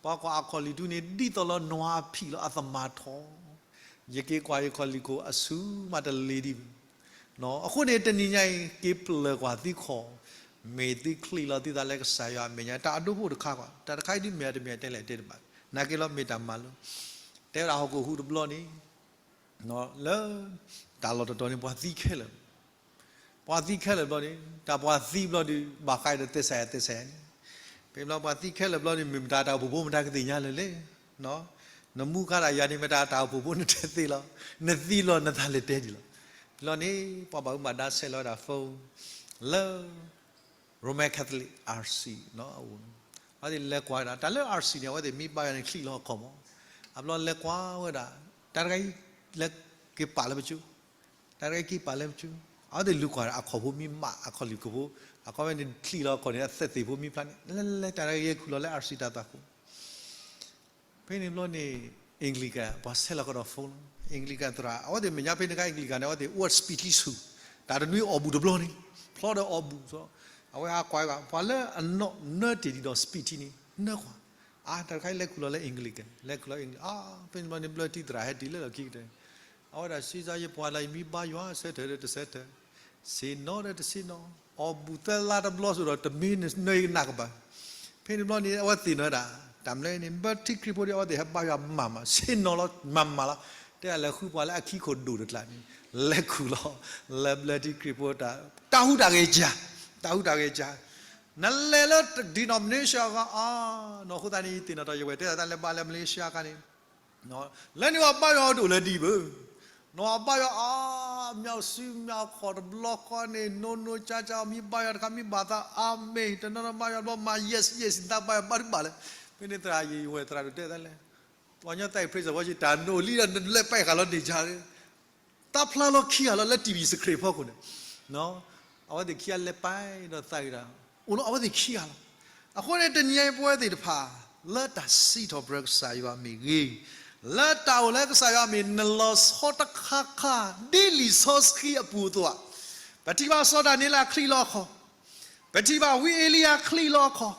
ပှၤကွၢ်အခီၣ်လံၣ်ဒူန့ၣ် ဒ်သိးလၢနွါအဖံးလီၤ အသမၢ်ထီၣ်, ယက့ၤကွၢ်ယခီၣ်လံၣ်ခိၣ်အဆူၣ်မးတလ့ၤဒံး အဃိန့ၣ် တနံၤညါအံၤ က့ၤပျၢၢ်ကွၢ်သုခီၣ်, မ့ၢ်သုချံးလီၤသုသးလၢကစၢ်ယွၤအမဲာ်ညါ တၢ်အဒိဖိတခါကွၢ်, တၢ်တခါအံၤဒုးမ့ၢ်အတမ့ၢ်အတဲလဲၣ်တဲတဘၣ်, နာ်က့လီၤမ့ၢ်တၢ်မၤလိ, တဲဝဲဒၣ်ဟီၣ်ခိၣ်ဟူးတဘျီန့ၣ် လၢ တၢ်လီၢ်တတီၤန့ၣ် ပှၤသံခဲလၢာ်, ပှၤသံခဲလၢာ်ဘျီန့ၣ် တၢ်ပှၤသံဘျီဒီး ဘၣ်ဃးဒီးသဲစးယၤသဲစးယၤန့ၣ်, ဖဲဘျီပှၤသံခဲလၢာ်ဘျီန့ၣ် မ့ၢ်မတၤတၢ်အိၣ်ဖှိၣ်ဖိမတၤကသ့ၣ်ညါလၢၤလဲၣ်, နမူခါတၢ်ယၤန့ၣ် မတၤတၢ်အိၣ်ဖှိၣ်ဖိနတဲသ့လီၤ, နသံလီၤနသးလဲၤတဲဒံးလီၤ. ဘျီန့ၣ် ပှၤဘၣ်မူဘၣ်ဒါဆဲးလီၤဝဲဒၣ် phone လၢ Roman Catholic RC အအိၣ်, အဝဲသ့ၣ်လဲၤကွၢ်ဝဲဒၣ် တၢ်လၢ RC န့ၣ် အဝဲသ့ၣ်မ့ၢ်ဘါယွၤန့ၣ်ချံးလီၤအခီၣ်မး, အဘျီလဲၤကွၢ်ဝဲဒၣ် တၢ်တဂၤအံၤ လဲၤက့ၤပာ်လၢပကၠိ, တၢ်တဂၤအံၤက့ၤပာ်လၢပကၠိ, အဝဲသ့ၣ်လူၤကွၢ်အခီၣ်ဖိမ့ၢ်မး အခီၣ်လံၣ်ခိၣ်ဖိ, အခီၣ်ဝဲန့ၣ်ချံးလီၤအခီၣ်န့ၣ် အသဲးသ့ၣ်ဖိမ့ၢ်ဖျါန့ၣ် လဲၤလဲၤလဲၤ တၢ်တဂၤအံၤခူၣ်လီၤလၢ RC တၢ်သွၣ်ခိၣ် ဖဲန့ၣ်ဘျီန့ၣ် Anglican ပှၤဆဲးလီၤကဒီး phone လီၤ. Anglican သရၣ် အဝဲသ့ၣ်မဲာ်ညါဖဲန့ၣ်အခါ Anglican န့ၣ် အဝဲသ့ၣ်အိၣ် speech ဆူၣ်, တၢ်တနွံအီၣ်ဘူၣ်တဘျီန့ၣ် ဖျီဒီးအီၣ်ဘူၣ်, အဝဲဟးကွၢ်ဘၣ် ပှၤလၢအနီၣ်နၢတ့ၢ်ဒံးဒီး speech န့ၣ် နၢကွၢ်, အါ တၢ်တခါအံၤလဲၤခူၣ်လီၤလၢ Anglican လဲၤခူၣ်လီၤ Anglican အါ ဖဲန့ၣ်ဘျီန့ၣ် ဘျၢထံသရၣ်ဟဲတုၤလၢလီၢ်ခံကတၢၢ်, အဝဲဒၣ်စံးစါယပှၤလၢယမ့ၢ်ဘါယွၤ ဆၢထၢၣ်ဒီးတဆၢထၢၣ် ဆ့ၣ်နီၤဒီးတဆ့ၣ်နီၤ, အီၣ်ဘူၣ်သၢလါတဘျီစိၤဒီး တမ့ၢ်နၢၤနးကဘၣ်. ဖဲန့ၣ်ဘျီန့ၣ် အဝဲသ့ၣ်နီၣ်ဝဲဒၣ် တၢ်မနုၤန့ၣ် ဘျၢထံခရံာ်ဖိဒီး အဝဲသ့ၣ်ဟဲဘါယွၤမၤမး ဆ့ၣ်နီၤလီၤမၤမးလီၤ. တဲဒၣ်လဲၤဃုပှၤလၢအခံခိၣ်ဒိၣ်တကျါန့ၣ် လဲၤခူၣ်လီၤ လၢဘျၢထံခရံာ်ဖိတၢ် တၢ်ဟူးတၢ်ဂဲၤကၢ်, တၢ်ဟူးတၢ်ဂဲၤကၢ်, နလဲၤလၢ denomination အဂီၢ်အါ, နီၢ်အဃိသတးန့ၣ် ယသ့ၣ်နီၣ်ထီၣ် ယဝဲၢ်တဲဒၣ်တၢ်လၢဘါလၢ Malaysia အခါန့ၣ် လၢန့ၣ်အဘၣ်ယွၤအိၣ်တအိၣ်လၢၤဒံးဘၣ်. နီၢ်အဘၣ်ယွၤအါ, မၠးဆူမၠးခီၣ်တဘျီဃီန့ၣ် နိနိကၠါကၠါ မ့ၢ်ဘၣ်ယွၤတခါ မ့ၢ်ဘၣ်သးအါမ့ၢ် တနီၤနီၤဘၣ်ယွၤတဘျီ မၤ yes yes နသးဘၣ်ယွၤဘၣ်တဘၣ်လၢ, မ့ၢ်န့ၣ်သရၣ်ယံာ်ဝဲသရၣ်ဒိၣ်တဲသးလဲၣ်, ပှၤညီသးအံၤ praise and worship တၢ်နအိၣ်လံဒီးနလဲၤပာ်ဃာ်လီၤန့ၣ်ကါ တၢ်ဖျါလီၤခံဂၤလီၤ လၢ TV screen ဖီခိၣ်န့ၣ်, အဝဲသ့ၣ်ခံဂၤလဲၤပာ်ဒီးသးဂ့ၤဒီး, အိၣ်လီၤအဝဲသ့ၣ်ခံဂၤလီၤ. အဃိန့ၣ် တနံၤအံၤပဝဲသ့ၣ်တဖၣ် လၢတၢ်စံးထီၣ်ပတြၢၤကစၢ်ယွၤမ့ၢ်ဂ့ၤ, လၢတၢ်အိၣ်လၢကစၢ်ယွၤမ့ၢ်နလီၤဆီတခါခါ ဒ်လံာ်စီဆှံအပူၤအသိးဧါ, ပထံၣ်ဘၣ်စီၤဒၤနံးယ့လးချံးလီၤအခီၣ်, ပထံၣ်ဘၣ်ဝံအ့လံယၤချံးလီၤအခီၣ်,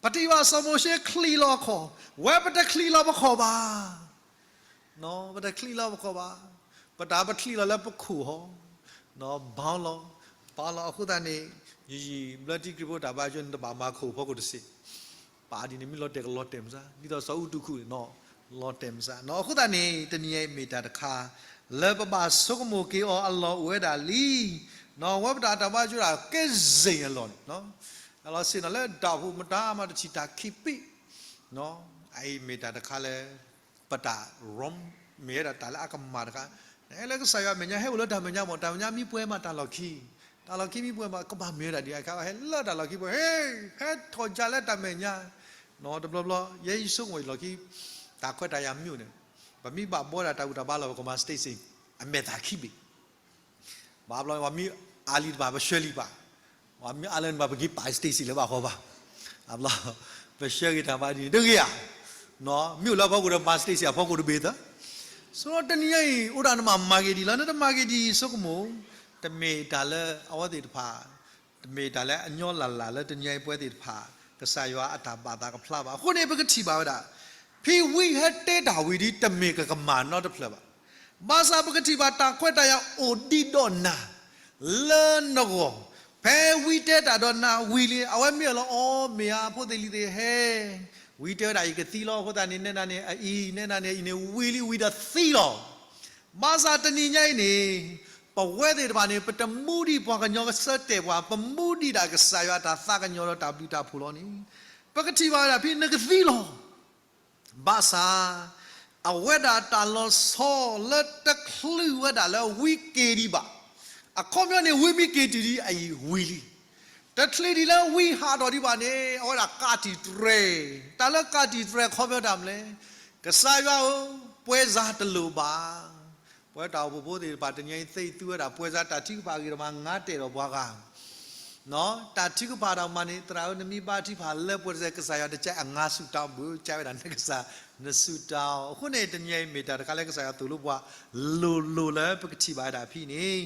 ပထံၣ်ဘၣ်စီၤမိၤၡ့ချံးလီၤအခီၣ်, ဝဲပတချံးလီၤပခီၣ်ဘၣ် ပတချံးလီၤပခီၣ်ဘၣ်, ပတၢ်ပချံးလီၤလၢပခိၣ်ဟီ, ဘီလီၤ, ဘီလီၤ. အဃိသတးန့ၣ် ယံာ်ယံာ်ဘျၢထံခရံာ်ဖိတၢ်ဘါယွၤန့ၣ် တဘၣ်မၤခိၣ်ဖီခိၣ်တစ့ၢ်, ပာ်ဒ်န့ၣ်မ့ၢ်လီၤတဲာ်ကလီၤတဲာ်မစါ ဒ်သိးစီၤအူတူခူၣ်န့ၣ် လီၤတဲာ်မစါ. အဃိသတးန့ၣ် တနံၤအံၤမ့ၢ်တၢ်တခါ လၢပဘၣ်ဆိကမိၣ်က့ၤအီၤအလီၢ်အိၣ်ဝဲဒၣ်လံ ဝဲပတၢ်တၢ်ဘါယွၤကဲစ့ၣ်အလီၢ်န့ၣ် အလီၢ်ဆ့ၣ်နီၤလၢဒၣ်ဖိမတၤမၤတထံၣ်တၢ်ခံးပ့ၣ်, အအံၤမ့ၢ်တၢ်တခါလၢ ပတၢ်ရိ မ့ၢ်ဝဲဒၣ်တၢ်လၢအကမၣ်တခါ, နဟဲလၢကစၢ်ယွၤအမဲာ်ညါ ဟဲအိၣ်လၢတၢ်မဲာ်ညါမ့ၢ် တၢ်မဲာ်ညါမ့ၢ်ပှဲၤမးတၢ်လီၢ်ခံ, တၢ်လီၢ်ခံမ့ၢ်ပှဲၤမး ကဘၣ်မ့ၢ်ဝဲဒၣ်ဒ်အံၤ ဟဲလၢတၢ်လီၢ်ခံပှဲၤ ဟဲ ဟဲထီၣ်ကၢလၢတၢ်မဲာ်ညါ, တဘျီဘျီ ယဲယဆိကမိၣ်အံၤလီၢ်ခံ တၢ်ခွဲးတၢ်ယာ်မ့ၢ်အိၣ်န့ၣ်, ပမ့ၢ်ဘၣ်ဘှီဒၣ်တၢ်ဘူၣ်တၢ်ဘါလီၤ ပကမၤ stage အမဲာ်သၣ်ခံဘ့ၣ် ဘၣ်ဘျီ ပှၤမ့ၢ်အါလံတဘၣ် ပဆှၢလံဘၣ်, ပှၤမ့ၢ်အါလၢနဘၣ် ပက့ၤပာ် stage လၢဘၣ်ဃီဘၣ်, ဘျီ ပဆှၢက့ၤတၢ်ဘါဒ်န့ၣ် တဂ့ၤဧါ, မ့ၢ်အိၣ်လၢအဖီခိၣ်ဒီး မၤ stage အဖီခိၣ်တဘ့ၣ်သၢ, ဆိတနံၤညါအံၤ အိၣ်ဒၣ်နမၤမၤက့ၤဒ်လီၤ နတမၤက့ၤဒ်အံၤ ဆိကမိၣ်, တမ့ၢ်တၢ်လၢအဝဲသ့ၣ်တဖၣ် တမ့ၢ်တၢ်လၢအညီလၢ်လၢ်လၢတနံၤညါအံၤပဝဲသ့ၣ်တဖၣ် ကစၢ်ယွၤအတၢ်ဘၣ်သးကဖျါဘၣ်. အဃိန့ၣ် ပကထံၣ်ဘၣ်ဝဲဒၣ် ဖဲဝံဟဲတဲတၢ်ဝံၤဒီး တမ့ၢ်ကကမၣ်နီတဖျၢၣ်ဘၣ်. ဘၣ်ဆၣ်ပကထံၣ်ဘၣ်တၢ်ခွဲးတၢ်ယာ်အိၣ်ဒံးဒီးနၤ လၢနဂီၢ်, ဖဲဝံတဲတၢ်ဒီးနၤဝံၤလံ အဝဲမ့ၢ်အီၤလီၤ အီ မ့ၢ်ဧါ ဖိသ့ၣ်လံၤသ့ၣ်ဧၢ, ဝံတဲဝဲဒၣ်ယကသံလီၤ အဃိသတးန့ၣ် နဲဒၣ်န့ၣ်အအံၤ နဲဒၣ်န့ၣ်အံၤန့ၣ် ဝံလံဝံဒီးသံလီၤ. ဘၣ်ဆၣ်တနံၤညါအံၤန့ၣ် ပဝဲသ့ၣ်တဖၣ်န့ၣ် ပတမူဒံးပှၤကညီကဆၢတဲာ်ပှၤ, ပမူဒံးဒၣ်ကစၢ်ယွၤအတၢ်သးကညီၤဒီးတၢ်ဘျုးတၢ်ဖှိၣ်လီၤန့ၣ်, ပကထံၣ်ဘၣ်ဝဲဒၣ်ဖဲနကသံလီၤ. ဘၣ်ဆၣ် အဝဲဒၣ်တၢ်လီၤဆီလၢတချုးဝဲဒၣ်လၢဝံက့ၤဒံးဘၣ်, အခီပညီန့ၣ် ဝံမ့ၢ်က့ၤတုၤဒံးအံၤဝံၤလံ တချုးဒံးလၢဝံဟးထီၣ်ဒံးဘၣ်န့ၣ် အဝဲဒၣ်ကးတံာ်တြဲၤ, တၢ်လၢကးတံာ်တြဲၤခီပညီတၢ်မနုၤလဲၣ်, ကစၢ်ယွၤဧၢ, ပွဲစားတလိၣ်ဘၣ်. ပဝဲတၢ်အိၣ်ဖှိၣ်ဖိသ့ၣ်တဖၣ် တနံၤအံၤသ့ၣ်သုဝဲဒၣ် ပွဲစား တၢ်ထုကဖၣ်အဂ့ၢ်ဒီးမး ငါတဲာ်ဒီးပှၤဂၤ တၢ်ထုကဖၣ်ဒီးမးန့ၣ် သရၣ်ဧၢ နမ့ၢ်ဘါထုကဖၣ်လၢပှဲၤတစဲး ကစၢ်ယွၤတကဲအငါဆူၣ်တၢ်ဘၣ် ကဲဝဲဒၣ်နကစၢ် နဆူၣ်တၢ်အီၤ. အဃိန့ၣ် တနံၤအံၤမ့ၢ်တၢ်တခါလၢကစၢ်ယွၤသိၣ်လိပှၤ လိၤလိၤလၢပကထံၣ်ဘၣ်ဝဲဒၣ်ဖဲန့ၣ်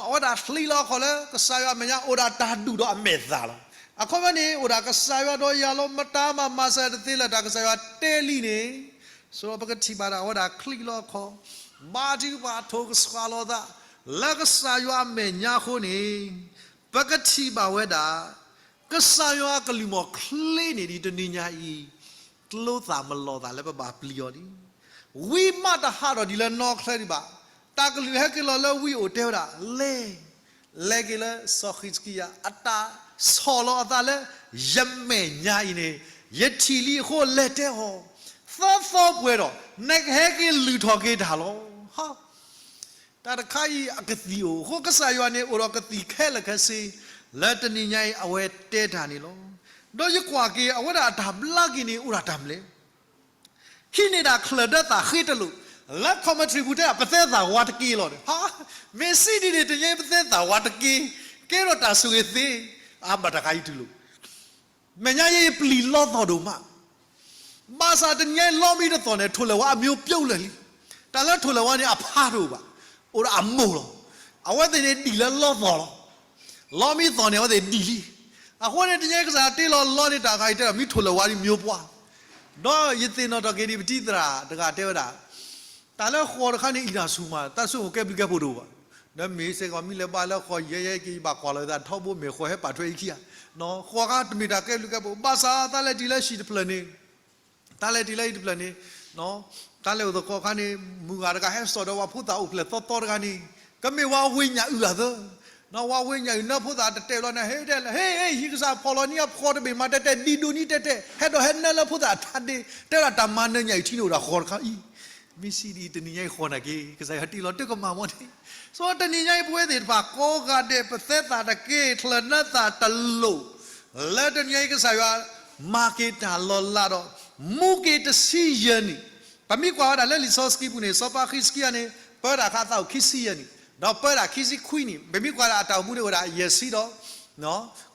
အဝဲဒၣ်ချံးလီၤအခီၣ်လၢ ကစၢ်ယွၤအမဲာ်ညါအိၣ်ဒၣ်တၢ်ဒူၣ်ဒီးအမဲာ်သၣ်လီၤ. အခီပညီန့ၣ် အိၣ်ဒၣ်ကစၢ်ယွၤဒီးယၤလီၤ မတၤမၤမၤစၢၤတသ့လၢတၢ်ကစၢ်ယွၤတဲလံန့ၣ် ဆိပကထံၣ်ဘၣ်ဒၣ်အဝဲဒၣ်ချံးလီၤအခီၣ်, ဘါထုကဖၣ်ထိၣ်ကစှၤလီၤသး လၢကစၢ်ယွၤအမဲာ်ညါအဃိန့ၣ် ပကထံၣ်ဘၣ်ဝဲဒၣ် ကစၢ်ယွၤအကလုၢ်မီၤချ့န့ၣ်ဒ်တနံၤညါအံၤ ကျိသၣ်မလီၤသးလၢပဘၣ်ပျံၤအီၤန့ၣ် ဝံမးတဟးထီၣ်ဒံးလၢနီချဲဒံးဘၣ်. တၢ်ကလုၢ်ဟဲက့ၤလီၤလၢဝံအိၣ်တဲဝဲဒၣ် လဲၤ လဲၤက့ၤလၢစီၤဃံးစကံယၤ အတၢ်ဆီၣ်လီၤအသးလၢ ယမဲာ်ညါအံၤန့ၣ် ယထံၣ်လံအဃိလဲၤတဲအီၤ သီသီပှဲၤဒီး နကဟဲက့ၤလုၢ်ထီၣ်က့ၤတၢ်လီၤ. တၢ်တခါအံၤအကသံၣ်အိၣ်အဃိ ကစၢ်ယွၤန့ၣ်အိၣ်ဒီးကသံၣ်ခဲလၢာ်ခဲဆ့ လၢတနံၤညါအံၤအဝဲတဲတၢ်န့ၣ်လီၤ. ဒီးယကွၢ်က့ၤအဝဲဒၣ်အတၢ်ဘျါက့ၤန့ၣ်အိၣ်ဒၣ်တၢ်မနုၤလဲၣ်. ဟံးန့ၢ်ဒၣ်ချၢၣ်ဒၢသးဃ့တလိာ်, လၢ commentary ပူၤတဲဒၣ် ပသဲသးဝးတက့လီၤန့ၣ်, မ့ၢ်စံးဒ်န့ၣ် တနံၤအံၤပသဲသးဝးတက့, ကဲထီၣ်တၢ်ဆိၣ်ဂ့ၤသ့, အါဘၣ်တၢ်ခါအံၤတူၢ်လိာ်, မဲာ်ညါယဲယပျံၤလီသီၣ်ဒိၣ်မး, ဘၣ်ဆၣ်တနံၤအံၤလီမံတသီၣ်န့ၣ် ထိၣ်လဲၤဝါအမျိုးပြုတ်လၢာ်လံ, တၢ်လၢထိၣ်လဲၤဝါန့ၣ်အဖးဒိၣ်ဘၣ်, အိၣ်ဒီးအမိၢ်လီၤ, အဝဲသ့ၣ်န့ၣ်ဒံၣ်လၢလီသီၣ်လီၤ. လီမံသီၣ်န့ၣ် အဝဲသ့ၣ်ဒံၣ်လံ. အဃိန့ၣ် တနံၤအံၤကစၢ်ယွၤတ့လီၤလီန့ၣ် တၢ်ခါအံၤတဲဒီး မ့ၢ်ထိၣ်လဲၤဝါဒ်မျိုးပွၢ်, ဒီးယသ့ၣ်နီၣ်ထီၣ်က့ၤဒံးပတံၤသရၣ်တဂၤတဲဝဲဒၣ်, တၢ်လၢဃိးတခါန့ၣ် အံၤတၢ်ဆူၣ်မး တၢ်ဆိကမိၣ်ကဲဘျုးကဲဖှိၣ်တအိၣ်ဘၣ်, ဒီးမ့ၢ်စ့ၢ်ကီးမ့ၢ်လဲၤဘါလၢဃိးယဲၢ်ယဲၢ်က့ၤ ယဘၣ်ကွၢ်လီၤသးထီဘိမ့ၢ်ဃိးဟဲပာ်ထွဲအံၤခံဂၤ, ဃိးခါတမ့ၢ်တၢ်ကဲဘျုးကဲဖှိၣ် ဘၣ်ဆၣ်တၢ်လဲၤတံၢ်လၢဟံၣ်တဖျၢၣ်န့ၣ် တၢ်လဲၤတံၢ်လၢဟံၣ်တဖျၢၣ်န့ၣ်, တၢ်လဲၤအိၣ်သကိးအခါန့ၣ် မုၢ်ဂၤတဂၤဟဲစိာ်ဒီးပှၤဖိသၣ်အိၣ်ဖျဲၣ်သီသီတဂၤန့ၣ်, ကမ့ၢ်ဝဲဝ့ၢ်ညၣ်အုၣ်အသၢ, ဝဲဝ့ၢ်ညၣ်အုၣ်နၢဖိသၣ်တတဲာ်ဘျီန့ၣ် ဟ့ၣ်တဲလၢ ဟ့ၣ် ဟ့ၣ် ဟံၣ်ကစၢ်ဖီၣ်လီၤန့ၢ်အဖီတဘ့ၣ်မးတဲတဲ ဒံးဒိၣ်န့ၣ်တဲတဲ ဟဲဒီးဟဲနၢလၢဖိသၣ်အထါဒ့, တဲဝဲဒၣ်တၢ်မၤနၢၤညၣ်အုၣ်ထံန့ၣ်အိၣ်ဒၣ်ဃိးတခါအံၤ မ့ၢ်စံးဒ်အံၤ တနံၤညါအံၤဃီနာ်က့ ကစၢ်ယွၤတ့လီၤတၢ်ကမၣ်မီၢ်န့ၣ်, စီၤတနံၤညါအံၤ ပဝဲသ့ၣ်တဖၣ်ကိးဂၤဒဲး ပသဲသးတက့ၢ် ချၢးနၢသးတလိၣ်, လၢတနံၤညါအံၤ ကစၢ်ယွၤမၤက့ၤတၢ်လီၤလးဒီး မူက့ၤတဆံယဲၢ်နံၣ်, ပမ့ၢ်ကွၢ်ဝဲဒၣ်လၢလံာ်စီဆှံပူၤန့ၣ် စီၤပၤဃံးစကံယၤန့ၣ် ပၢတၢ်ခါသးအိၣ်ခံဆံယဲၢ်နံၣ်, ဒီးပၢတၢ်ခံဆံခွံနံၣ်, ပမ့ၢ်ကွၢ်ဒၣ်အတၢ်အိၣ်မူန့ၣ်အိၣ်ဒၣ်ယဲၢ်ဆံဒီး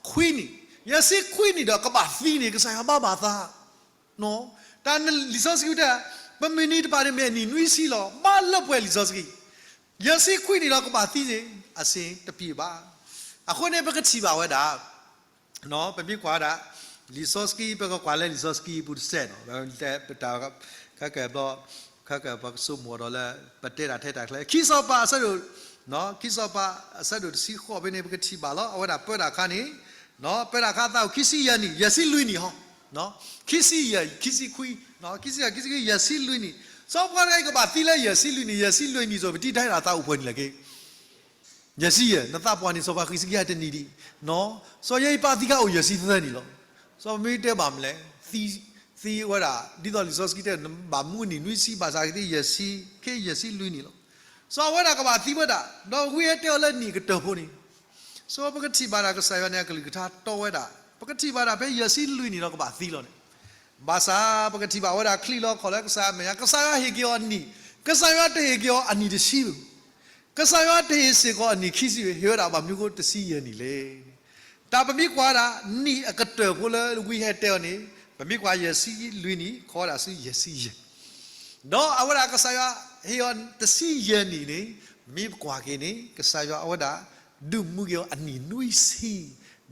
ခွံနံၣ်, ယဲၢ်ဆံခွံနံၣ်ဒီးကဘၣ်သံန့ၣ် ကစၢ်ယွၤဘၣ်ဘၣ်သး တၢ်လံာ်စီဆှံတဲ, ပမုၢ်နံၤတဖၣ်န့ၣ်မ့ၢ်အနံၣ်နွံဆံလီၤ. ဘၣ်လၢပှဲၤလံာ်စီဆှံ, ယဲၢ်ဆံခွံနံၣ်ဒီးကဘၣ်သံန့ၣ် အစ့တပံၤဘၣ်. အဃိန့ၣ် ပကထံၣ်ဘၣ်ဝဲဒၣ်, ပမ့ၢ်ကွၢ်ဝဲဒၣ် လံာ်စီဆှံ ပကကွၢ်လၢလံာ်စီဆှံပူၤတစဲးနီၤ, ပတၢ် ခဲကဘျီ ခဲကပှၤကဆိကမိၣ်ဒီးလၢ ပတဲတၢ်ထဲတၢ်ချဲ ခံစီၤပၤအဆၢဒိၣ်, ခံစီၤပၤအဆၢဒိၣ်တဆံဃိးဖဲန့ၣ် ပကထံၣ်ဘၣ်လီၤ. အဝဲဒၣ်ပၢတၢ်ခါန့ၣ် ပၢတၢ်ခါသးအိၣ်ခံဆံယဲၢ်နံၣ်, ယဲၢ်ဆံလွံၢ်နံၣ်ဟီ, ခံဆံယဲၢ်, ခံဆံခွံ, ခံဆံယဲၢ်, ခံဆံခွံ, ယဲၢ်ဆံလွံၢ်နံၣ်, စီၤပၤတဂၤအံၤကဘၣ်သံလၢယဲၢ်ဆံလွံၢ်နံၣ်, ယဲၢ်ဆံလွံၢ်နံၣ် စီၤပၤတံၢ်တၢ်ဟဲဒၣ်သးအိၣ်ပှဲၤနံၣ်လဲၣ်က့ ယဲၢ်ဆံယဲၢ်, နသးပှၢ်န့ၣ် စီၤပၤဃံးစကံယၤတနံၣ်ဒံး, စီၤယဲအံၤပၢ်သံခါအိၣ်ယဲၢ်ဆံသၢနံၣ်လီၤ. စီၤပၤမ့ၢ်တဲဘၣ်မနုၤလဲၣ်, သံဝဲဒၣ် ဒ်သိးလံာ်စီဆှံတဲ နဘၣ်မူနံၣ်နွံဆံ ဘၣ်ဆၣ်ကသ့ယဲၢ်ဆံ, ခဲယဲၢ်ဆံလွံၢ်နံၣ်လီၤ. စီၤအဝဲဒၣ်ကဘၣ်သံဝဲဒၣ်, ဒီးဝံဟဲတဲအီၤလၢနံၣ်ကတၢၢ်ဖိန့ၣ်, စီၤပကထံၣ်ဘၣ်ဒၣ်ကစၢ်ယွၤန့ၣ် အကလုၢ်ကထါတီဝဲဒၣ်, ပကထံၣ်ဘၣ်ဒၣ်ဖဲယဲၢ်ဆံလွံၢ်နံၣ်ဒီးကဘၣ်သံလီၤန့ၣ် ဘၣ်ဆၣ်ပကထံၣ်ဘၣ်ဝဲဒၣ်ချံးလီၤခီၣ်လၢကစၢ်ယွၤမဲာ်ညါ, ကစၢ်ယွၤဟ့ၣ်က့ၤအီၤနံၣ်, ကစၢ်ယွၤတဟ့ၣ်က့ၤအီၤအနံၣ်တဆံဘၣ်, ကစၢ်ယွၤတဟ့ၣ်စ့ၢ်ကီးအနံၣ်ခံဆံဘၣ်, ဟ့ၣ်ဝဲဒၣ်ဘၣ်မနုၤဃိတဆံယဲၢ်နံၣ်လဲၣ်. တၢ်ပမ့ၢ်ကွၢ်ဒၣ် နံၣ်အကတၢၢ်ဖိလၢဝံဟဲတဲအီၤန့ၣ် ပမ့ၢ်ကွၢ်ယဲၢ်ဆံလွံၢ်နံၣ် ခီဝဲဒၣ်ဆူယဲၢ်ဆံယဲၢ် ဒီးအဝဲဒၣ်ကစၢ်ယွၤဟ့ၣ်အီၤတဆံယဲၢ်နံၣ်န့ၣ် မ့ၢ်ပကွၢ်က့ၤန့ၣ် ကစၢ်ယွၤအဝဲဒၣ် ဒုးမူက့ၤအီၤအနံၣ်နွံဆံ,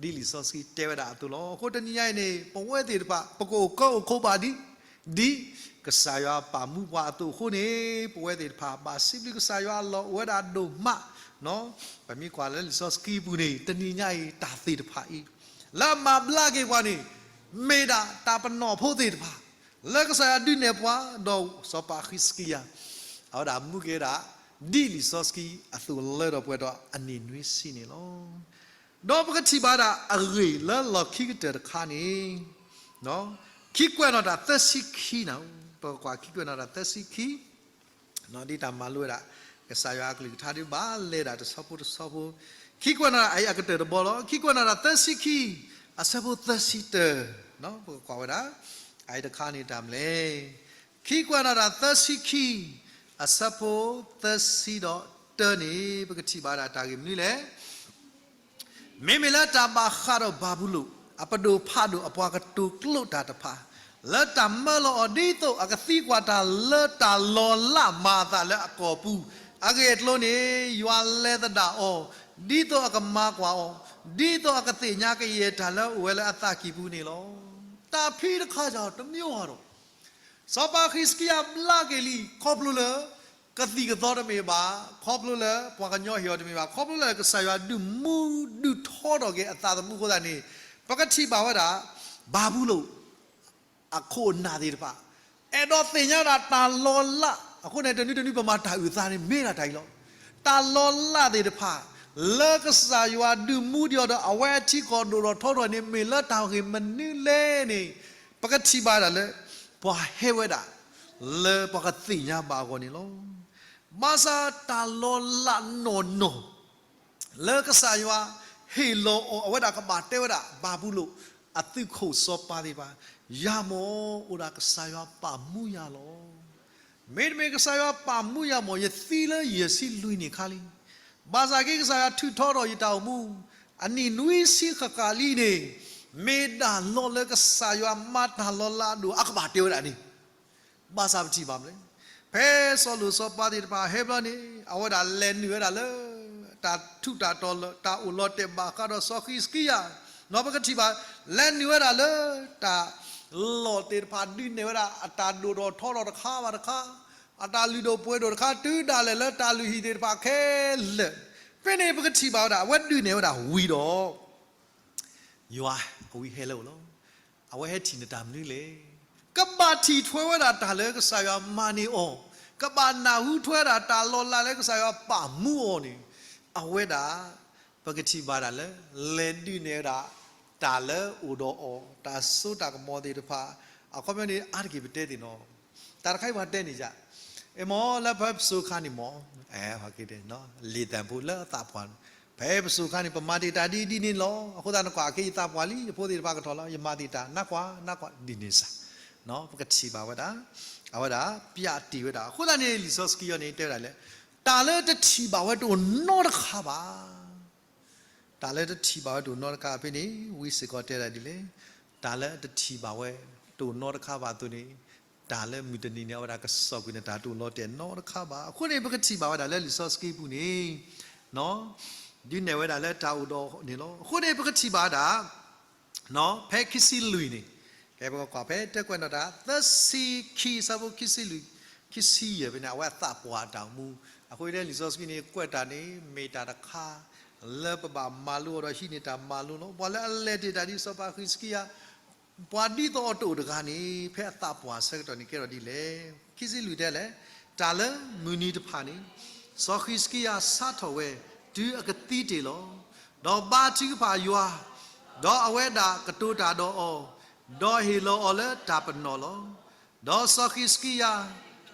ဒ်လံာ်စီဆှံတဲဝဲဒၣ်အသိးလီၤ. အဃိတနံၤညါအံၤန့ၣ် ပဝဲသ့ၣ်တဖၣ် ပကအိၣ်ကၢအိၣ်ခိးဘၣ်ဒ် ဒ်ကစၢ်ယွၤပာ်မူပှၤအသိးအဃိန့ၣ် ပဝဲသ့ၣ်တဖၣ် ဘၣ်စံးဘျုးကစၢ်ယွၤအလီၢ်အိၣ်ဝဲဒၣ်ဒိၣ်မး, ပမ့ၢ်ကွၢ်လၢလံာ်စီဆှံပူၤန့ၣ် တနံၤညါအံၤတၢ်သ့ၣ်တဖၣ်အံၤ လၢအမၤဘျါက့ၤပှၤန့ၣ် မ့ၢ်ဒၣ်တၢ်ပနီၣ်ဖိသ့ၣ်တဖၣ် လၢကစၢ်ယွၤဒုးနဲၣ်ပှၤ ဒီးစီၤပၤဃံးစကံယၤ အဝဲဒၣ်မူက့ၤဝဲဒၣ် ဒ်လံာ်စီဆှံအသိးလၢထီၣ်ပှဲၤဒီးအနံၣ်နွံဆံန့ၣ်လီၤ. ဒီးပကထံၣ်ဘၣ်ဒၣ်အဂ့ၢ်လၢလီၢ်ခံကတၢၢ်တခါန့ၣ် ခံကွဲးနီၣ်တၢ်သၢဆံခံနၤ, ပကကွၢ်ခံကွဲးနီၣ်တၢ်သၢဆံခံ ဒ်တၢ်မၤလိဝဲဒၣ် ကစၢ်ယွၤအကလုၢ်ကထါဒ်ဘၣ်လဲၤဒၣ်တဆီဖိတဆီဖိ, ခံကွဲးနီၣ်တၢ်အံၤအကတၢၢ်တဘီလီၤ. ခံကွဲးနီၣ်တၢ်သၢဆံခံ အဆၢဖိသၢဆံတၢ, ပကကွၢ်ဝဲဒၣ် အအံၤတခါန့ၣ်တၢ်မနုၤလဲၣ်. ခံကွဲးနီၣ်တၢ်သၢဆံခံ အဆၢဖိသၢဆံဒီးတၢန့ၣ် ပကထံၣ်ဘၣ်ဒၣ်တၢ်ဂ့ၢ်မနုၤလဲၣ်. မ့မ့ၢ်လၢတၢ်ဘၣ်ဃးဒီးဘၤဘူလိၣ် အပဒိၣ်ဖးဒိၣ်အပှၤကတိၤကျိာ်တၢ်တဖၣ် လၢတၢ်မၢလီၤအီၤ ဒ်သိးအကသံကွၢ်တၢ်လၢတၢ်လီၤလးမၤအသးလၢအကီၢ်ပူၤ, အဂ့ၢ်အကျိၤန့ၣ် ယွၤလဲၤသဒၣ်အီၤ ဒ်သိးအကမၤကွၢ်အီၤ, ဒ်သိးအကသ့ၣ်ညါကယဲၢ်တၢ်လၢအအိၣ်ဝဲလၢအသးကံၢ်ပူၤန့ၣ်လီၤ. တၢ်ဖံးတခါယၤတမံၤအီၤဒီး စီၤပၤဃံးစကံယၤဘျါက့ၤလံ ခီဖျိလၢ ကသံၣ်ကသီတမ့ၢ်ဘၣ်, ခီဖျိလၢပှၤကညီဟ့ၣ်အီၤတမ့ၢ်ဘၣ်, ခီဖျိလၢကစၢ်ယွၤဒုးမူဒုးထီထီၣ်က့ၤအသးသမူအဃိသတးန့ၣ် ပကထံၣ်ဘၣ်ဝဲဒၣ် ဘၤဘူလိၣ် အခိၣ်အနၢ်သ့ၣ်တဖၣ် အဲၣ်ဒိးသ့ၣ်ညါဒၣ်တၢ်လီၤလး, အဃိန့ၣ် တနွံတနွံပမၤတၢ်အုၣ်သးန့ၣ် မ့ၢ်ဒၣ်တၢ်အံၤလီၤ. တၢ်လီၤလးသ့ၣ်တဖၣ် လၢကစၢ်ယွၤဒုးမူဒံးအီၤဒီး အဝဲအထံကီၢ်ဒိၣ်ထီၣ်ထီထီၣ်န့ၣ် မ့ၢ်လၢတၢ်ဂ့ၢ်မနုၤလဲၣ်န့ၣ် ပကထံၣ်ဘၣ်ဒၣ်လၢ ပှၤဟဲဝဲဒၣ် လၢပှၤကသ့ၣ်ညါဘၣ်အဂီၢ်န့ၣ်လီၤ. ဘၣ်ဆၣ်တၢ်လီၤလးနီၢ်နီၢ် လၢကစၢ်ယွၤဟ့ၣ်လီၤအီၤ အဝဲဒၣ်ကဘၣ်တဲဝဲဒၣ် ဘၤဘူလိၣ်အသုးခိၣ်စီၤပၤသ့ၣ်တဖၣ်, ယၤမ့ၢ်အိၣ်ဒၣ်ကစၢ်ယွၤပာ်မူယၤလီၤ. မ့တမ့ၢ်ကစၢ်ယွၤပာ်မူယၤမ့ၢ် ယသံလၢယဲၢ်ဆံလွံၢ်နံၣ်ခါလံ. ဘၣ်ဆၣ်က့ၤကစၢ်ယွၤထုးထီထီၣ်ယတၢ်အိၣ်မူ အနံၣ်နွံဆံဃၣ်ဃၣ်လံန့ၣ် မ့ၢ်ဒၣ်လီၤလၢကစၢ်ယွၤမၤတၢ်လီၤလးအဒိၣ် အကဘၣ်တဲဝဲဒၣ်န့ၣ် ဘၣ်ဆၣ်ပထံၣ်ဘၣ်မနုၤလဲၣ်, ဖဲစီၤလိၣ်စီၤပၤသ့ၣ်တဖၣ်ဟဲဘျီန့ၣ် အဝဲဒၣ်လဲၤနုာ်ဝဲဒၣ်လၢ တၢ်ထူးတၢ်တီၤလၢ တၢ်အိၣ်လီၤတဲာ်ဘၣ်ဃးဒီးစီၤဃံးစကံယၤ, ဒီးပကထံၣ်ဘၣ် လဲၤနုာ်ဝဲဒၣ်လၢ တၢ်လီၢ်သ့ၣ်တဖၣ်ဒုးနဲၣ်ဝဲဒၣ် အတၢ်ဒိၣ်ထီၣ်ထီထီၣ်တခါဘၣ်တခါ, အတၢ်လုၢ်ဒိၣ်ပှ့ၤဒိၣ်တခါ တုၤဒၣ်လဲာ်လၢတၢ်လုၢ်ဟံၣ်သ့ၣ်တဖၣ်ခဲလၢာ်, ဖဲန့ၣ်ပကထံၣ်ဘၣ်ဝဲဒၣ် အဝဲဒုးနဲၣ်ဝဲဒၣ်ဝံၤဒီး ယွၤအဝံဟဲလၢအအိၣ်လီၤ. အဝဲဟဲထံၣ်န့ၢ်တၢ်မနုၤလဲၣ်. ကဘၣ်ထံၣ်ထွဲဝဲဒၣ်တၢ်လၢကစၢ်ယွၤမၤန့ၢ်အီၤ, ကဘၣ်နၢ်ဟူထွဲဒၣ်တၢ်လီၤလးလၢကစၢ်ယွၤပာ်မူအီၤန့ၣ်, အဝဲဒၣ် ပကထံၣ်ဘၣ်ဒၣ်လၢ လဲၤဒုးနဲၣ်ဝဲဒၣ် တၢ်လၢအိၣ်ဒီးအီၤ, တၢ်စိတၢ်ကမီၤသ့ၣ်တဖၣ်, အခီပညီန့ၣ် အါတက့ၢ်ပတဲသ့ၣ်နီၤ, တၢ်တခါအံၤပှၤတဲန့ၣ်ယါ အဲၣ်မ့ၢ်လၢဖဲပစိၤခါန့ၣ်မ့ၢ်, လံာ်သးဖိလၢအသးပှၢ်, ဖဲပစိၤခါန့ၣ် ပမၤတ့ၢ်တၢ်ဒ်ဒ်န့ၣ်လီၤ. အဃိသတး နကွၢ်က့ၤယသးပှၢ်လံ, ယဖိသ့ၣ်တဖၣ်ကထီၣ်လီၤ, ယမၤတ့ၢ်တၢ်, နကွၢ်, နကွၢ်, ဒ်န့ၣ်စ့ၢ်, ပကထံၣ်ဘၣ်ဝဲဒၣ်, အဝဲဒၣ်ပျးတ့ၢ်ဝဲဒၣ်. အဃိသတးန့ၣ် လံာ်စီဆှံအံၤန့ၣ် တဲဝဲဒၣ်လၢ တၢ်လၢတထံၣ်ဘၣ်ဝဲတအိၣ်နီတခါဘၣ်. တၢ်လၢတထံၣ်ဘၣ်ဝဲတအိၣ်နီတခါဖဲန့ၣ် ဝံစ့ၢ်ကီးတဲဒၣ်ဒ်လဲၣ်, တၢ်လၢအတထံၣ်ဘၣ်ဝဲတအိၣ်နီတခါဘၣ်အသိးန့ၣ်, တၢ်လၢမုၢ်တနံၤန့ၣ် အဝဲဒၣ်ကစီၣ်ကွံာ်န့ၣ် တၢ်တအိၣ်လီၤတဲာ်နီတခါဘၣ်. အဃိန့ၣ် ပကထံၣ်ဘၣ်ဝဲဒၣ်လၢလံာ်စီဆှံပူၤန့ၣ် ဒုးနဲၣ်ဝဲဒၣ်လၢတၢ်အိၣ်ဒီးန့ၣ်လီၤ. အဃိန့ၣ် ပကထံၣ်ဘၣ်ဝဲဒၣ် ဖဲခံဆံလွံၢ်န့ၣ်, ကဲပကကွၢ်ဖဲတဲကွဲးနီၣ်တၢ် သၢဆံခံ ဆၢဖိခံဆံလွံၢ်, ခံဆံယဲၢ်ဖဲန့ၣ် အဝဲအသးပှၢ်အတၢ်အိၣ်မူ, အဃိန့ၣ်လံာ်စီဆှံန့ၣ် ကွဲးတၢ်န့ၣ် မ့ၢ်တၢ်တခါ လၢပဘၣ်မၤလိအီၤဒီးဟံးန့ၢ်တၢ်မၤလိလီၤ. ပှၤလၢအလဲၤတ့ၢ်တၢ်ဒ်စီၤပၤဃံးစကံယၤ ပှၤဒ်သိးအတအိၣ်တဂၤန့ၣ် ဖဲအသးပှၢ်အဆၢကတီၢ်န့ၣ်ကဲထီၣ်ဒ်လဲၣ်. ခံဆံလွံၢ်တဲလဲၣ်, တၢ်လၢမုၢ်နံၤတဖၣ်န့ၣ် စီၤဃံးစကံယၤဆါထီၣ်ဝဲ တုၤအကသံတ့ၢ်လီၤ. ဒီးဘါထုကဖၣ်ယွၤ, ဒီးအဝဲဒၣ်ကတိၤတၢ်ဒီးအီၤ, ဒီးဟ့ၣ်လီၤအီၤလၢတၢ်ပနီၣ်လီၤ. ဒီးစီၤဃံးစကံယၤ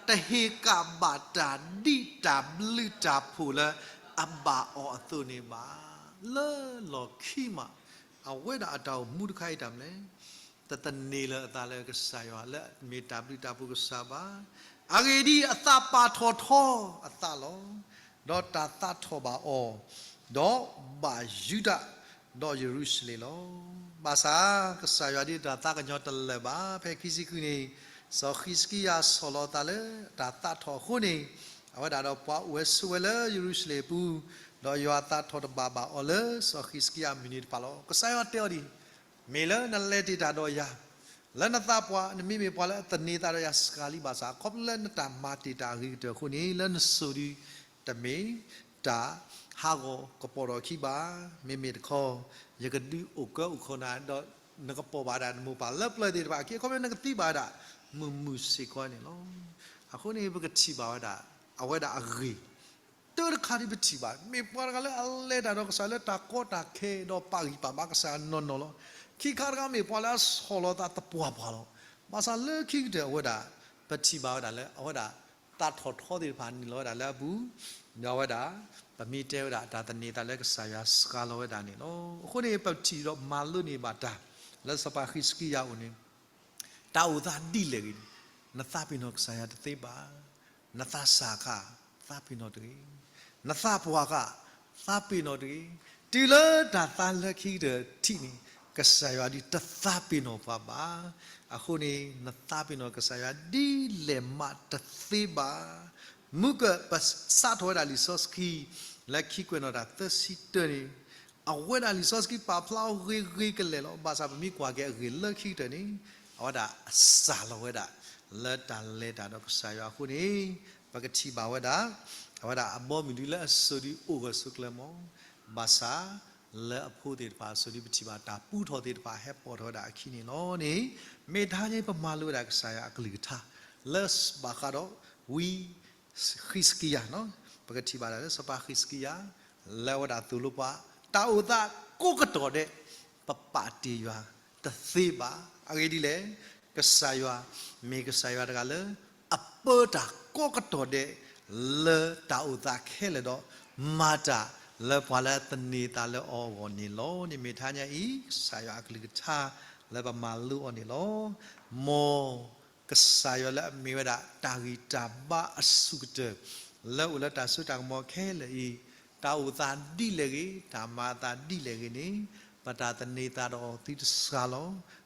တဟ့ၣ်ကဘၣ်တၢ်ဒ်တၢ်ဘျုးတၢ်ဖှိၣ်လၢအဘၣ်အီၤအသိးန့ၣ်ဘၣ်. လၢလီၢ်ခံမး အဝဲဒၣ်အတၢ်အိၣ်မူတခါအံၤတၢ်မနုၤလဲၣ်, တသန့ၤလၢၤအသးလၢကစၢ်ယွၤလၢအမ့ၢ်တၢ်ဘျုးတၢ်ဖှိၣ်ကစၢ်ဘၣ်. အဂ့ၢ်ဒ်အံၤ, အသးပာ်ထီၣ်ထီအသးလီၤ. ဒီးတၢ်သးထီၣ်ဘၣ်အီၤ, ဒီးဘၣ်ယူဒၤ, ဒီးယရူၤၡလ့ၣ်လီၤ. ဘၣ်ဆၣ် ကစၢ်ယွၤဒ်တၢ်သးကညီၤတလၢာ်ဘၣ်. ဖဲခံဆံဃုန့ၣ် စီၤဃံးစကံယၤဆီၣ်လီၤအသးလၢတၢ်သးထီၣ်အဃိန့ၣ်, အဝဲဒၣ်ဒီးပှၤအိၣ်ဝဲဆိးဝဲလၢယရူၤၡလ့ၣ်အပူၤ, ဒီးယွၤသးထီၣ်တဘၣ်ဘၣ်အီၤလၢစီၤဃံးစကံယၤမုၢ်နံၤတဖၣ်လီၤ. ကစၢ်ယွၤတဲအီၤဒ်အံၤ, မ့ၢ်လၢနလဲၤတ့ၢ်တၢ်ဒီးယၤ လၢနသးပှၢ်, နမ့မ့ၢ်ပှၤလၢအသန့ၤသးဒီးယၤစှၤလံဘၣ်ဆၣ်, ခီဖျိလၢနတၢ်မၤတ့ၢ်တၢ်အဂ့ၤကတၢၢ်အဃိန့ၣ်, လၢနစိၤဒု တမ့ၢ်တၢ်ဟးဂီၤကပီၤထီၣ်အခံဘၣ်. မ့မ့ၢ်တခီ, ယကဒုးအိၣ်ကၢအိၣ်ခီနၤ, ဒီးနကပိာ်ဘၣ်ဒၣ်နမိၢ်ပၢ်လၢပျၢၤသ့ၣ်တဖၣ်အခံ, ခီဖျိနကသံဘၣ်ဝဲဒၣ်မုာ်မုာ်စ့ၢ်ကီးန့ၣ်လီၤ. အဃိန့ၣ် ပကထံၣ်ဘၣ်ဝဲဒၣ် အဝဲဒၣ်အဂ့ၢ် တၢ်တခါဒ်ပထံၣ်ဘၣ်, မ့ၢ်ပှၤတဂၤလၢအလဲၤတၢ်ဒီးကစၢ်လၢတၢ်ကီတၢ်ခဲ ဒီးပာ်ဂံၢ်ပာ်ဘါကစၢ်နီၢ်နီၢ်လီၤ. ခံခါတခါမ့ၢ်ပှၤလၢအဆီၣ်လီၤသးသပှၢ်ပှၢ်လီၤ. ဘၣ်ဆၣ်လၢခံကတၢၢ်အဝဲဒၣ် ပထံၣ်ဘၣ်ဝဲဒၣ်လၢ အဝဲဒၣ်သးထီၣ်ထီသ့ၣ်တဖၣ်နုာ်လီၤဝဲဒၣ်လၢအပူၤ, ဒီးအဝဲဒၣ် ပမ့ၢ်တဲဝဲဒၣ်တၢ်သန့ၤသးလၢကစၢ်ယွၤစှၤလီၤဝဲဒၣ်န့ၣ်လီၤ. အဃိန့ၣ် ပထံၣ်ဒီးမၤလိန့ၢ်ဘၣ်တၢ် လၢစီၤပၤဃံးစကံယၤအအိၣ်န့ၣ် တၢ်အိၣ်သးဒ်လဲၣ်ဂ့ၤန့ၣ်, နသးပ့ၤနီၣ်ကစၢ်ယွၤတသ့ဘၣ်. နသးစၢ်ဃၣ် သးပ့ၤနီၣ်တဂ့ၤ. နသးပှၢ်ဃၣ် သးပ့ၤနီၣ်တဂ့ၤ. တုၤလၢတၢ်သးလၢခံကတၢၢ်ထံးန့ၣ် ကစၢ်ယွၤဒုးတသးပ့ၤနီၣ်ပှၤဘၣ်. အဃိန့ၣ် နသးပ့ၤနီၣ်ကစၢ်ယွၤဒ်လဲၣ်မးတသ့ဘၣ်. မုၢ်ကၢၢ်ပစးထီၣ်ဝဲဒၣ်လံာ်စီဆှံ လၢခံကွဲးနီၣ်တၢ်သၢဆံတၢန့ၣ် အဝဲဒၣ်လံာ်စီဆှံပာ်ဖျါအီၤဂ့ၤဂ့ၤကလဲာ်လီၤ. ဘၣ်ဆၣ်ပမ့ၢ်ကွၢ်က့ၤအဂ့ၢ်လၢခံကတၢၢ်န့ၣ် အဝဲဒၣ်အစၢ်လီၤဝဲဒၣ် လၢတၢ်လဲၤတၢ်ဒီးကစၢ်ယွၤအဃိန့ၣ် ပကထံၣ်ဘၣ်ဝဲဒၣ် အဝဲဒၣ်အဘီမုၢ်ဒုးလၢအစိၤဒုးအိၣ်ဂၢၢ်ဆိးကျၢၤမး, ဘၣ်ဆၣ် လၢအဖိသ့ၣ်တဖၣ်အစိၤဒုးပထံၣ်ဘၣ်တၢ်ပူထီၣ်သ့ၣ်တဖၣ်ဟဲပိာ်ထီၣ်ဝဲဒၣ်အခံန့ၣ်လီၤန့ၣ်, မ့ၢ်တဟါညါအံၤပမၤလိဝဲဒၣ်ကစၢ်ယွၤအကလုၢ်ကထါ လၢဘၣ်ဃးဒီးဝံ ဃံးစကံယၤ, ပကထံၣ်ဘၣ်ဒၣ်လၢစီၤပၤဃံးစကံယၤ လၢအဝဲဒၣ်သိၣ်လိပှၤ တၢ်အိၣ်သးကိးကတီၢ်ဒဲး ပပာ်တ့ၢ်ယွၤတသ့ဘၣ်. အဂ့ၢ်ဒ်လဲၣ်, ကစၢ်ယွၤ မ့ၢ်ကစၢ်ယွၤတဂၤလၢ အပၢတၢ်ကိးကတီၢ်ဒဲး လၢတၢ်အိၣ်သးခဲလၢာ်ဒီး မၤတၢ်လၢပှၤလၢအသန့ၤသးလၢအီၤအဂီၢ်န့ၣ်လီၤန့ၣ် မ့ၢ်တဟါညါအံၤ ကစၢ်ယွၤအကလုၢ်ကထါ လၢပမၤလိအီၤန့ၣ်လီၤ. မ် ကစၢ်ယွၤလၢအမ့ၢ်ဝဲဒၣ်တၢ်ဂံၢ်တၢ်ဘါအစူၢ်ကတၢၢ် လၢအိၣ်လၢတၢ်စိတၢ်ကမီၤခဲလၢာ်အံၤ, တၢ်အိၣ်သးဒ်လဲၣ်ဂ့ၤ, တၢ်မၤအသးဒ်လဲၣ်ဂ့ၤန့ၣ်, ပတၢ်သန့ၤသးဒီးအီၤသုတစှၤလီ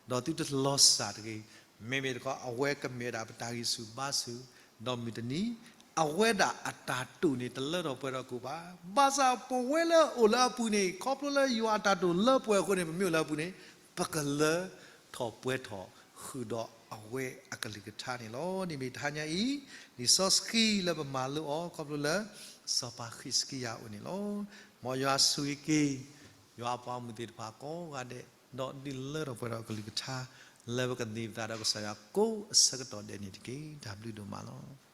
ၤ, ဒီးသုတလီၤစၢ်တဂ့ၤ. မ့မ့ၢ်တခီ အဝဲကမ့ၢ်ဝဲဒၣ်ပတၢ်ဂံၢ်ဆူၣ်ဘါဆူၣ်, ဒီးမုၢ်တနံၤ အဝဲဒၣ်အတၢ်တိာ်န့ၣ် တလၢထီၣ်ပှဲၤထီၣ်ကိၣ်ဘၣ်. ဘၣ်ဆၣ်ပဝဲလၢအအိၣ်လၢအပူၤန့ၣ် ခီဖျိလၢယွၤအတၢ်တိာ်လၢပှဲၤအဃိန့ၣ် ပမ့ၢ်အိၣ်လၢအပူၤန့ၣ် ပကလၢထီၣ်ပှဲၤထီၣ်ဃုာ်ဒီးအဝဲအကလုၢ်ကထါန့ၣ်လီၤ. န့ၣ်မ့ၢ်တဟါညါအံၤ လံာ်စီဆှံလၢပမၤလိအီၤ ခီဖျိလၢ စီၤပၤဃံးစကံယၤအအိၣ်န့ၣ်လီၤ. မ်ယွၤဆိၣ်ဂ့ၤက့ၤ ယွၤအပှၤဂီၢ်မုၢ်သ့ၣ်တဖၣ်ကိးဂၤဒဲး ဒီးဒုးလၢထီၣ်ပှဲၤထီၣ်အကလုၢ်ကထါ လၢပကသန့ၤပသးဒီးကစၢ်ယွၤကိးအဆၢကတီၢ်ဒဲးန့ၣ်တက့ၢ်. တၢ်ဘျုးဒိၣ်မးလီၤ.